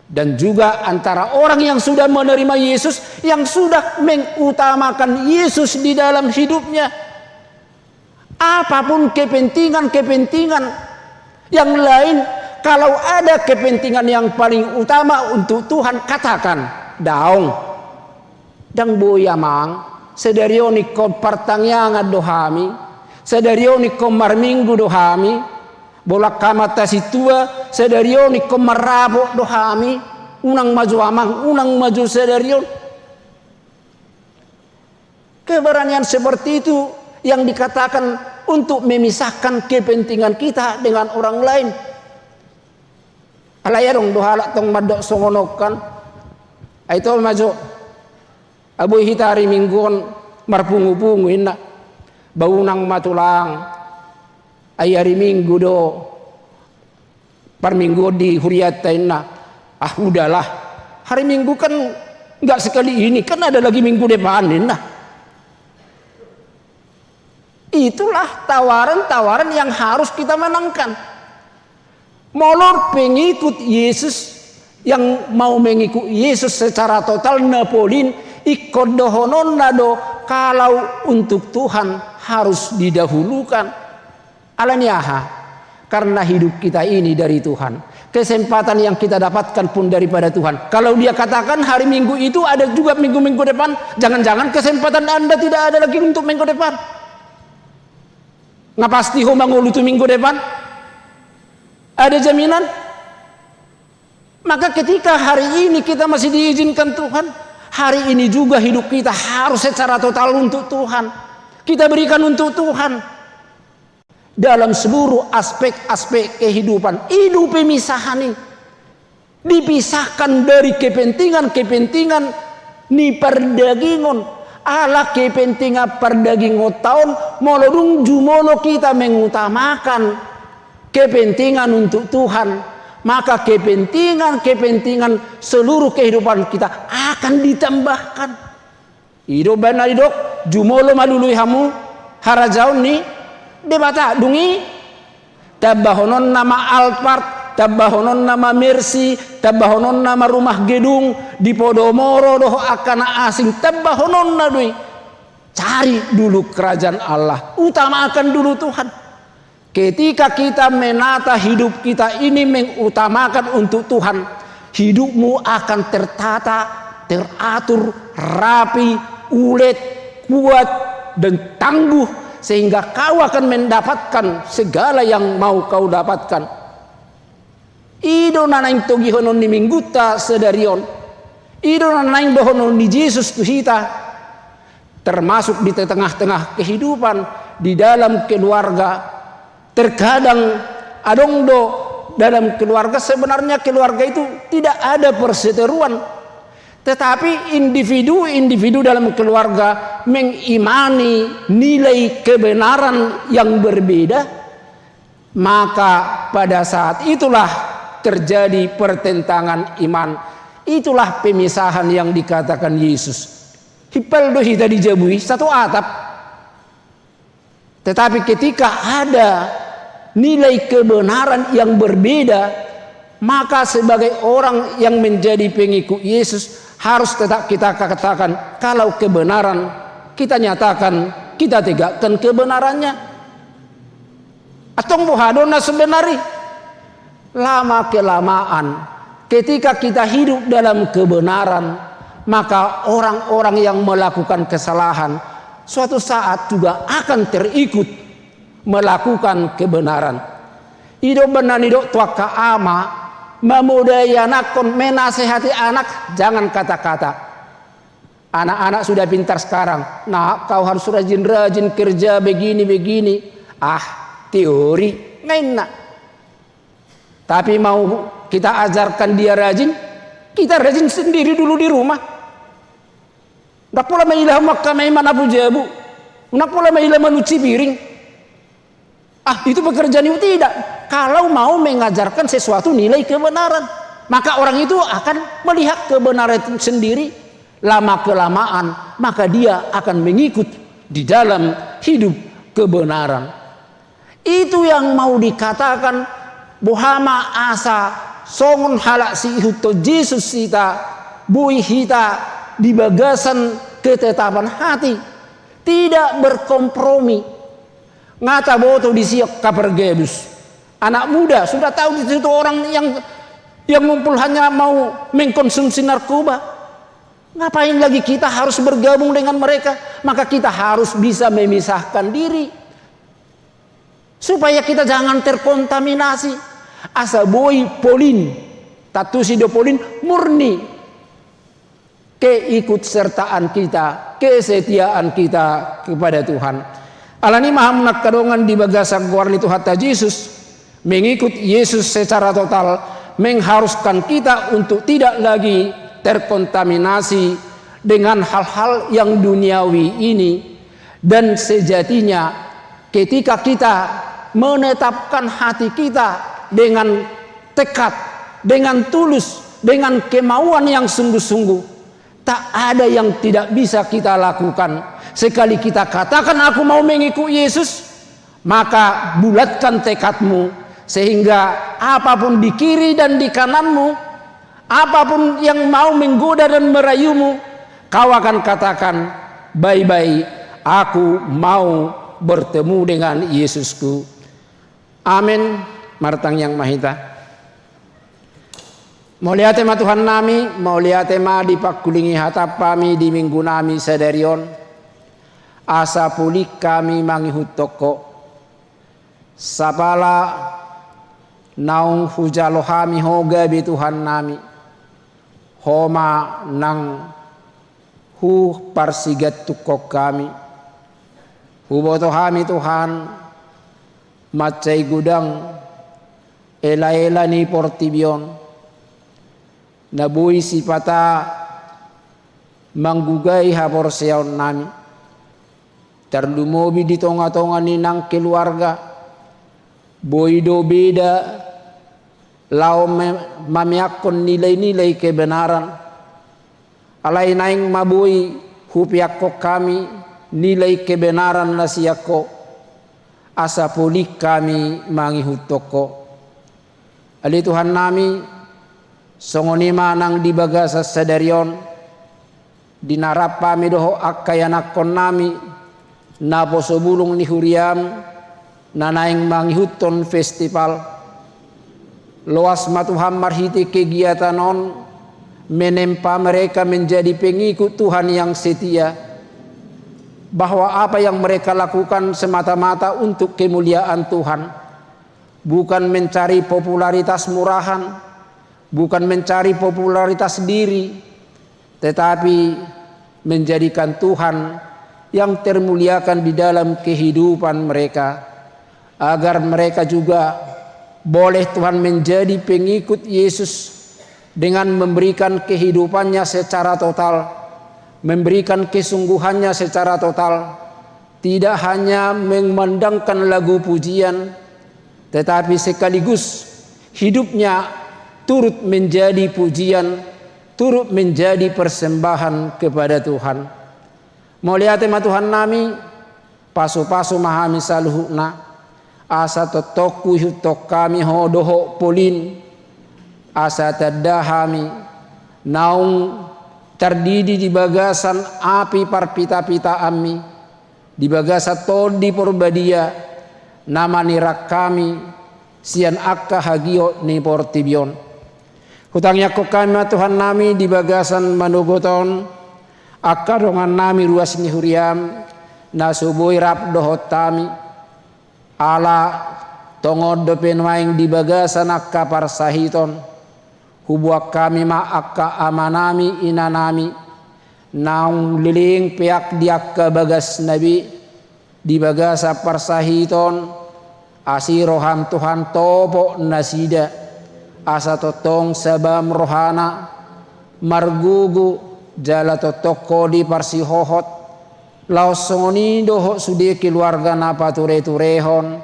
dan juga antara orang yang sudah menerima Yesus, yang sudah mengutamakan Yesus di dalam hidupnya. Apapun kepentingan-kepentingan yang lain, kalau ada kepentingan yang paling utama untuk Tuhan, katakan, daong. Ndang boi amang, sadari on ingkon partangiangan do hami, sadari on ingkon marminggu do hami, bolang hamanta sintua, sadari on ingkon marrapot do hami, unang ma jo amang, unang ma jo sadari on. Keberanian seperti itu yang dikatakan untuk memisahkan kepentingan kita dengan orang lain. Alai adong do halak tong mandok songon on kan. Ai to ma jo. Ai boi hita hari Minggu on marpungu-pungu inna. Ba unang ma tulang. Ai hari Minggu do. Parminggu on di hurianta inna, ah udahlah, hari Minggu kan nggak sekali ini, kan ada lagi minggu depan inna. Itulah tawaran-tawaran yang harus kita menangkan. Molo pengikut Yesus yang mau mengikut Yesus secara total na polin, ingkon dohononna do kalau untuk Tuhan harus didahulukan. Ala ni aha? Karena hidup kita ini dari Tuhan. Kesempatan yang kita dapatkan pun daripada Tuhan. Kalau dia katakan hari Minggu itu ada juga minggu-minggu depan, jangan-jangan kesempatan Anda tidak ada lagi untuk minggu depan. Nga pasti ho mangolu tu minggu depan? Ada jaminan? Maka ketika hari ini kita masih diizinkan Tuhan, hari ini juga hidup kita harus secara total untuk Tuhan. Kita berikan untuk Tuhan. Dalam seluruh aspek-aspek kehidupan. I do pemisahan i. Dipisahkan dari kepentingan-kepentingan ni pardagingon. Ala kepentingan pardagingonta on, molo dung jumolo kita mengutamakan kepentingan untuk Tuhan, maka kepentingan-kepentingan seluruh kehidupan kita akan ditambahkan. I do umbaen na didok, jumolo ma lului hamu harajaon ni Debata, dung i tambahononna ma alpat Tambahononna ma mercy, tambahononna ma rumah gedung, di podomoro dohot angka na asing, tambahononna do i. Cari dulu kerajaan Allah, utamakan dulu Tuhan. Ketika kita menata hidup kita ini mengutamakan untuk Tuhan, hidupmu akan tertata, teratur, rapi, ulet, kuat, dan tangguh, sehingga kau akan mendapatkan segala yang mau kau dapatkan. I do na naeng togihonon ni Minggunta sadari on. I do na naeng dohonon ni Jesus tu hita, termasuk di tengah-tengah kehidupan, di dalam keluarga. Terkadang adong do dalam keluarga, sebenarnya keluarga itu tidak ada perseteruan. Tetapi individu-individu dalam keluarga mengimani nilai kebenaran yang berbeda, maka pada saat itulah terjadi pertentangan iman. Itulah pemisahan yang dikatakan Yesus. Himpal do hita di jabu i, satu atap. Tetapi ketika ada nilai kebenaran yang berbeda, maka sebagai orang yang menjadi pengikut Yesus harus tetap kita katakan, kalau kebenaran kita nyatakan, kita tegakkan kebenarannya. Antong boha do na sebenarnya? Lama-kelamaan, ketika kita hidup dalam kebenaran, maka orang-orang yang melakukan kesalahan suatu saat juga akan terikut melakukan kebenaran. I do umbahen na nidok tu angka ama, mamodai anakkon, menasehati anak, jangan kata-kata. Anak-anak sudah pintar sekarang. "Nak, kau harus rajin-rajin kerja begini-begini." "Ah, teori," ninna. Tapi mau kita ajarkan dia rajin, kita rajin sendiri dulu di rumah. Ndang pola maila hamu angka i manapu jabu, ndang pola maila manuci piring. "Ah, itu pekerjaan ibu." Tidak. Kalau mau mengajarkan sesuatu nilai kebenaran, maka orang itu akan melihat kebenaran itu sendiri. Lama-kelamaan, maka dia akan mengikut di dalam hidup kebenaran. Itu yang mau dikatakan, boha ma asa songon halak siihuthon Jesus hita, boi hita di bagasan ketetapan hati, tidak berkompromi. Nga taboto disi angka pargabus. Anak muda, sudah tahu di situ orang yang, yang ngumpul hanya mau mengkonsumsi narkoba. Ngapain lagi kita harus bergabung dengan mereka? Maka kita harus bisa memisahkan diri. Supaya kita jangan terkontaminasi. Asa boi polin. Tantu si do polin murni keikutsertaan kita, kesetiaan kita kepada Tuhan. Alani i ma hamu angka dongan di bagasan goar ni Tuhanta Jesus, mengikut Yesus secara total mengharuskan kita untuk tidak lagi terkontaminasi dengan hal-hal yang duniawi ini. Dan sejatinya, ketika kita menetapkan hati kita dengan tekad, dengan tulus, dengan kemauan yang sungguh-sungguh, tak ada yang tidak bisa kita lakukan. Sekali kita katakan, "Aku mau mengikut Yesus," maka bulatkan tekadmu, sehingga apapun di kiri dan di kananmu, apapun yang mau menggoda dan merayumu, kau akan katakan, "Baibai, aku mau bertemu dengan Yesusku." Amen. Martangiang ma hita. Mauliate ma Tuhannami, mauliate ma dipangkulingi hataM hami di Minggunami sadari on, asa polin hami mangihuthon Ho. Sapala naung hujalo hami Ho gabe Tuhannami, Ho ma nang huparsigantunghon hami. Huboto hami Tuhan, mansai godang elaela ni portibi on na boi sipata manggugai haporseaonnami, tarlumobi di tongatonga ni nang keluarga. Boi do beda laho me-, mameakkon nilai-nilai kebenaran. Alai naeng ma boi hupeakkon hami nilai kebenaran na sian Ho, asa polin hami mangihuthon Ho. Ale Tuhan nami, songon i ma nang di bagasan sadari on, di na rap hami dohot angka ianakhon nami, naposo bulung ni huriam, na naeng mangihuthon festival. Loas ma Tuhan marhite kegiatan on, menempa mereka menjadi pengikut Tuhan yang setia, bahwa apa yang mereka lakukan semata-mata untuk kemuliaan Tuhan, bukan mencari popularitas murahan, bukan mencari popularitas diri, tetapi menjadikan Tuhan yang termuliakan di dalam kehidupan mereka, agar mereka juga boleh, Tuhan, menjadi pengikut Yesus dengan memberikan kehidupannya secara total, memberikan kesungguhannya secara total, tidak hanya mengumandangkan lagu pujian, tetapi sekaligus hidupnya turut menjadi pujian, turut menjadi persembahan kepada Tuhan. Mauliate ma Tuhan nami, pasu-pasu ma hami saluhutna, asa tongtong huihuthon hami Ho dohot Pauline, asa tanda hami naung tardidi di bagasan api parpita-pitaanmi, di bagasan Tondi Porbadia, na manirang hami sian angka hagiot ni portibi on. Hutangiangkon hami ma Tuhan nami di bagasan manogot on, angka dongan nami ruas ni huriam, na so boi rap dohot hami, ala tongon dope nuaeng di bagasan angka parsahiton, huboan hami ma angka ama nami, ina nami, naung leleng peak di angka bagasna be, di bagasan parsahiton, asi roham Tuhan topot nasida, asa tongtong sabam rohana, margogo, jala tongtong Ho di parsihohot, laos songon i dohot sude keluarga na pature-turehon,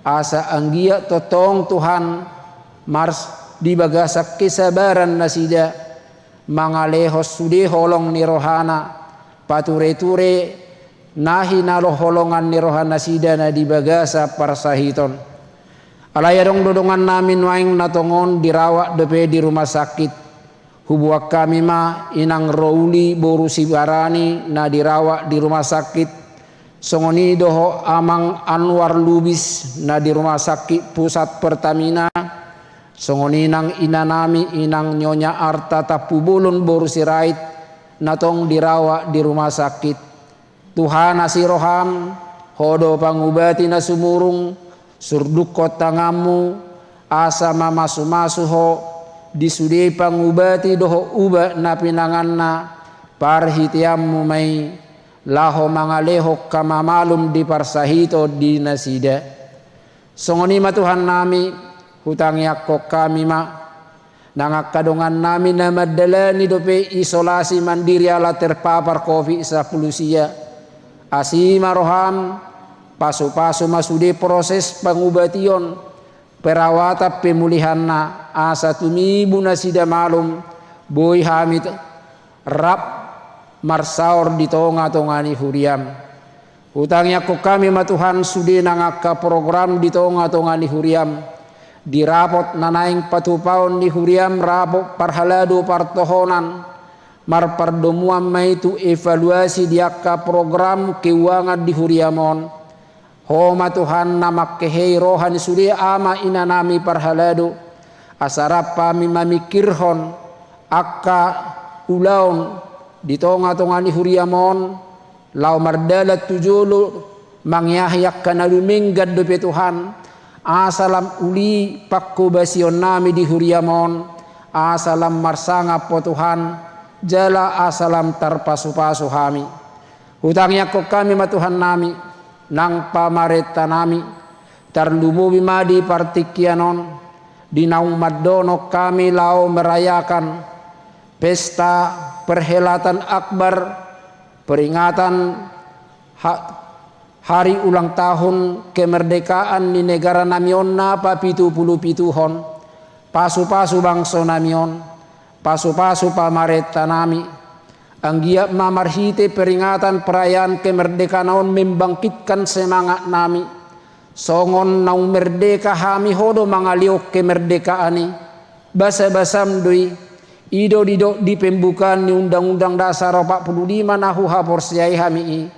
asa anggiat tongtong Tuhan, mars di bagasan kesabaran nasida, mangalehon sude holong ni rohana, pature-ture na hinaloholongan ni rohanasida na di bagasan parsahiton. Alai adong do dongan nami nuaeng na tongon dirawat dope di rumah sakit. Huboan hami ma inang Rouli boru Sibarani na dirawat di rumah sakit. Songon i dohot amang Anwar Lubis na di rumah sakit pusat Pertamina. Songon i nang ina nami inang Nyonya Arta Tampubolon boru Sirait, na tong dirawat di rumah sakit. Tuhan, asi roham, Ho do pangubati na sumurung, surdukkon tanganmu, asa mamasu-masu Ho di sude pangubati dohot ubat na pinanganna, parhiteanmu ma i, laho mangalehon hamamalum di parsahiton di nasida. Songon i ma Tuhan nami, hutangiangkon hami ma, nang angka dongan nami na mandalani dope isolasi mandiri ala terpapar covid sampulu sia. Asi ma roham, pasu-pasu ma sude proses pangubation, perawatan pemulihanna, asa tumibu nasida malum, boi hami t-, rap marsaor di tonga-tonga ni huriam. Hutangiangkon hami ma Tuhan sude nang angka program di tonga-tonga ni huriam. Di rapot na naeng patupaon ni huriam rapot parhalado partohonan, marpardomuan ma i tu evaluasi di angka program keuangan di huriam on. Ho ma Tuhan na mangkehei roha ni sude ama ina nami parhalado, asa rap hami mamingkirhon angka ulaon di tonga-tonga ni huriam on, laho mardalan tu jolo mangeahi angka na dumenggan dope Tuhan, asa lam uli panghobasion nami di huriam on, asa lam marsangap Ho Tuhan, jala asa lam tarpasu-pasu hami. Hutangiangkon hami ma Tuhan nami, nang pamarenta nami, tarlumobi ma di partingkian on, di naung mandok hami laho merayakan pesta perhelatan akbar, peringatan ha-, hari ulang tahun kemerdekaan ni negara nami on na papitupulu pituhon, pasu-pasu bangso nami on, pasu-pasu pamarenta nami, anggiat ma marhite peringatan perayaan kemerdekaan on membangkitkan semangat nami, Songon naung merdeka hami, Ho do mangalehon kemerdekaan i. Basabasam do i. I do didok di pembukaan ni Undang-Undang Dasar opat pulu lima na huhaporseai hami i.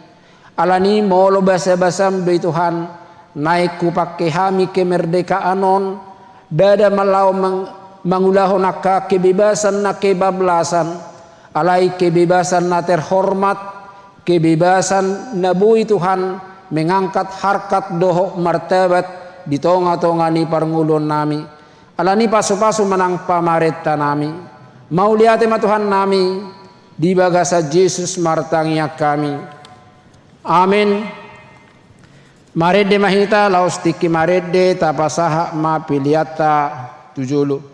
Alani i molo basabasam do i Tuhan, naeng hupangke hami kemerdekaan on, ndada ma laho mang-, mangulahon angka kebebasan na kebablasan, alai kebebasan na terhormat, kebebasan na boi Tuhan mengangkat harkat dohot martabat di tonga-tonga ni parngoluonnami. Alani i pasupasu ma nang pamarentanami. Mauliate ma Tuhannami, di bagasan Jesus martangiang hami. Amen. Marende ma hita, laos tingki marende tapasahat ma peleanta tu jolo.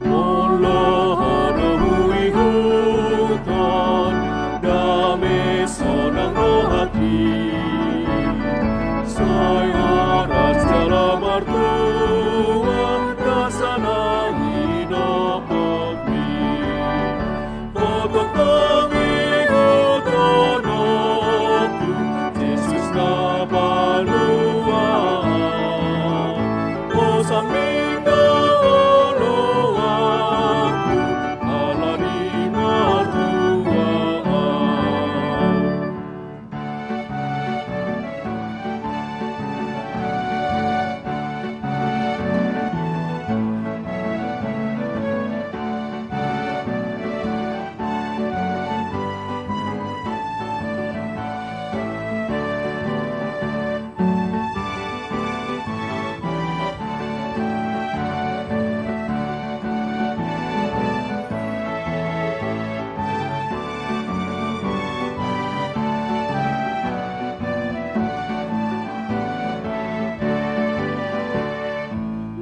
Molo Ho do huihuthon, dame sonang rohangki. Sai horas jala martua, na sonang i nompokmi. Ho tongtong ihuthononku, Jesus na palua. Ho sambing do oloanku, alani martua.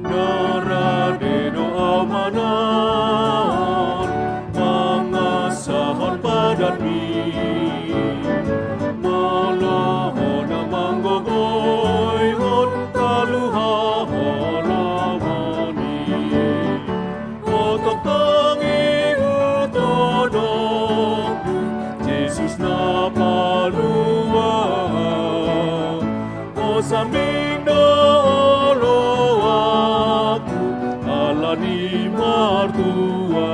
Na rade do au manaon, mangasahon padanmi. Molo Ho na manggogoihon, taluhon holomoni. Ho tongtong ihuthononku, Jesus na palua. Ho sambing do oloanku, alani martua.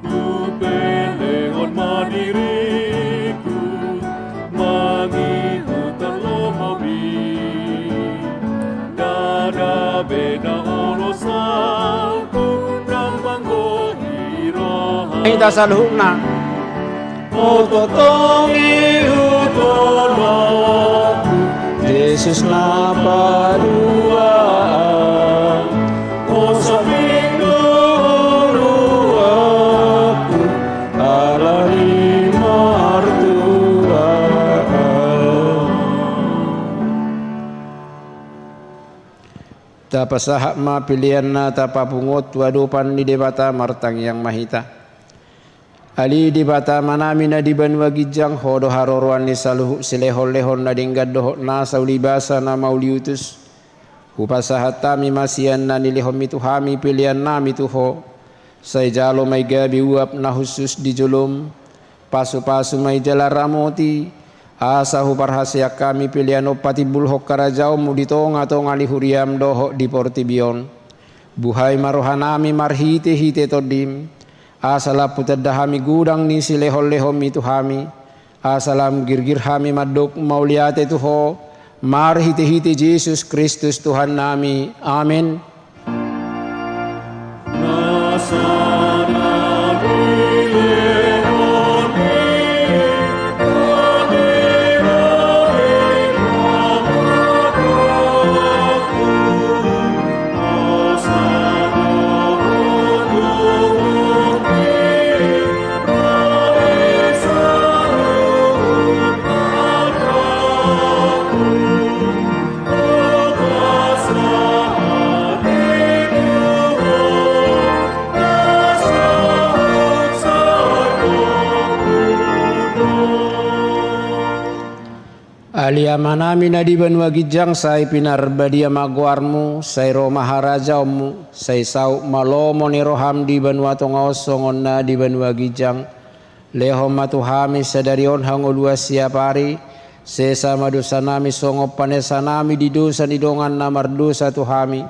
Hupelehon ma diriku, mangihuthon lomomi. Ndada be na olo salpu, ndang manggohi roha. Hita saluhutna. Ho tongtong ihuthononku, Jesus na palua. Ho sambing do oloanku, alani martua. Tapasahat ma peleanna, tapapungu tu adopan ni Debata, martangiang ma hita. Ale Debata Amanami na di banua ginjang, Ho do haroroan ni saluhut silehonlehon na denggan dohot nasa ulibasa na mauliutus. Hupasahat hami ma sian na nilehonmi tu hami peleannami tu Ho. Sai jalo ma i gabe uap na hushus di jolom. Pasupasu ma i jala ramoti, asa huparhaseang hami pelean on patimbulhon harajaonmu di tongatonga ni huriam dohot di portibi on. Buhai ma rohanami marhitehite Tondim, asa lam hutanda hami godang ni silehonlehonmi tu hami, asa lam girgir hami mandok mauliate tu Ho, marhitehite Jesus Kristus Tuhannami. Amen. Ale Amanami na di banua ginjang, sai pinarbadia ma goarmu, sai ro ma harajaonmu, sai saut ma lomo ni roham di banua tonga on songon na di banua ginjang. Lehon ma tu hami sadari on hangoluan siapari, sesa ma dosanami songon panesanami di dosa ni dongan na mardosa tu hami.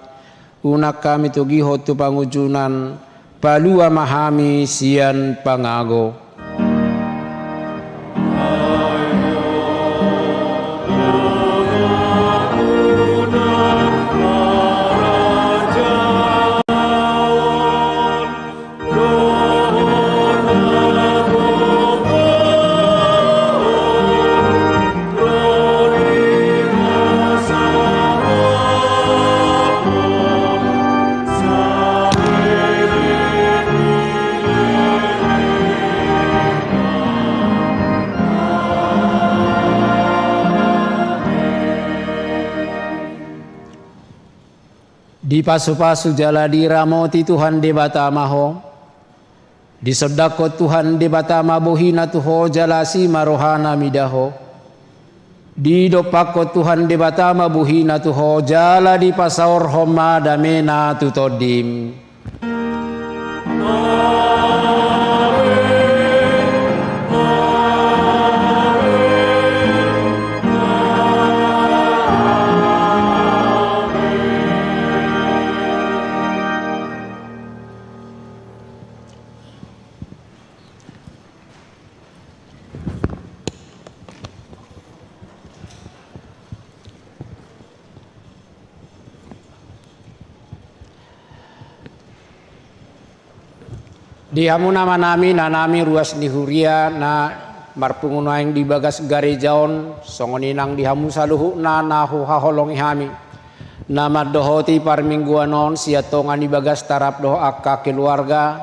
Unang hami togihon tu pangunjunan, palua ma hami sian pangago. Dipasupasu jala diramoti Tuhan Debata ma ho. Disondangkon Tuhan Debata ma bohina tu ho jala asi ma rohana mida ho. Didompakkon Tuhan Debata ma bohina tu ho jala dipasaorhon ma damena tu tondim. Di hamu na manami, na nami ruas ni huria na marpungu nuaeng di bagas gareja on, songon i nang di hamu saluhutna na huhaholongi hami. Na mandohoti parmingguan on sian tonga ni bagas tarap dohot angka keluarga,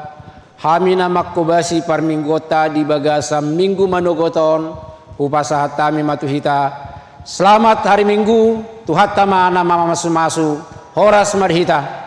hami na manghobasi parmingguonta di bagasan minggu manogot on, hupasahat hami ma tu hita. Selamat hari Minggu, Tuhanta ma na mamasumasu, horas ma di hita.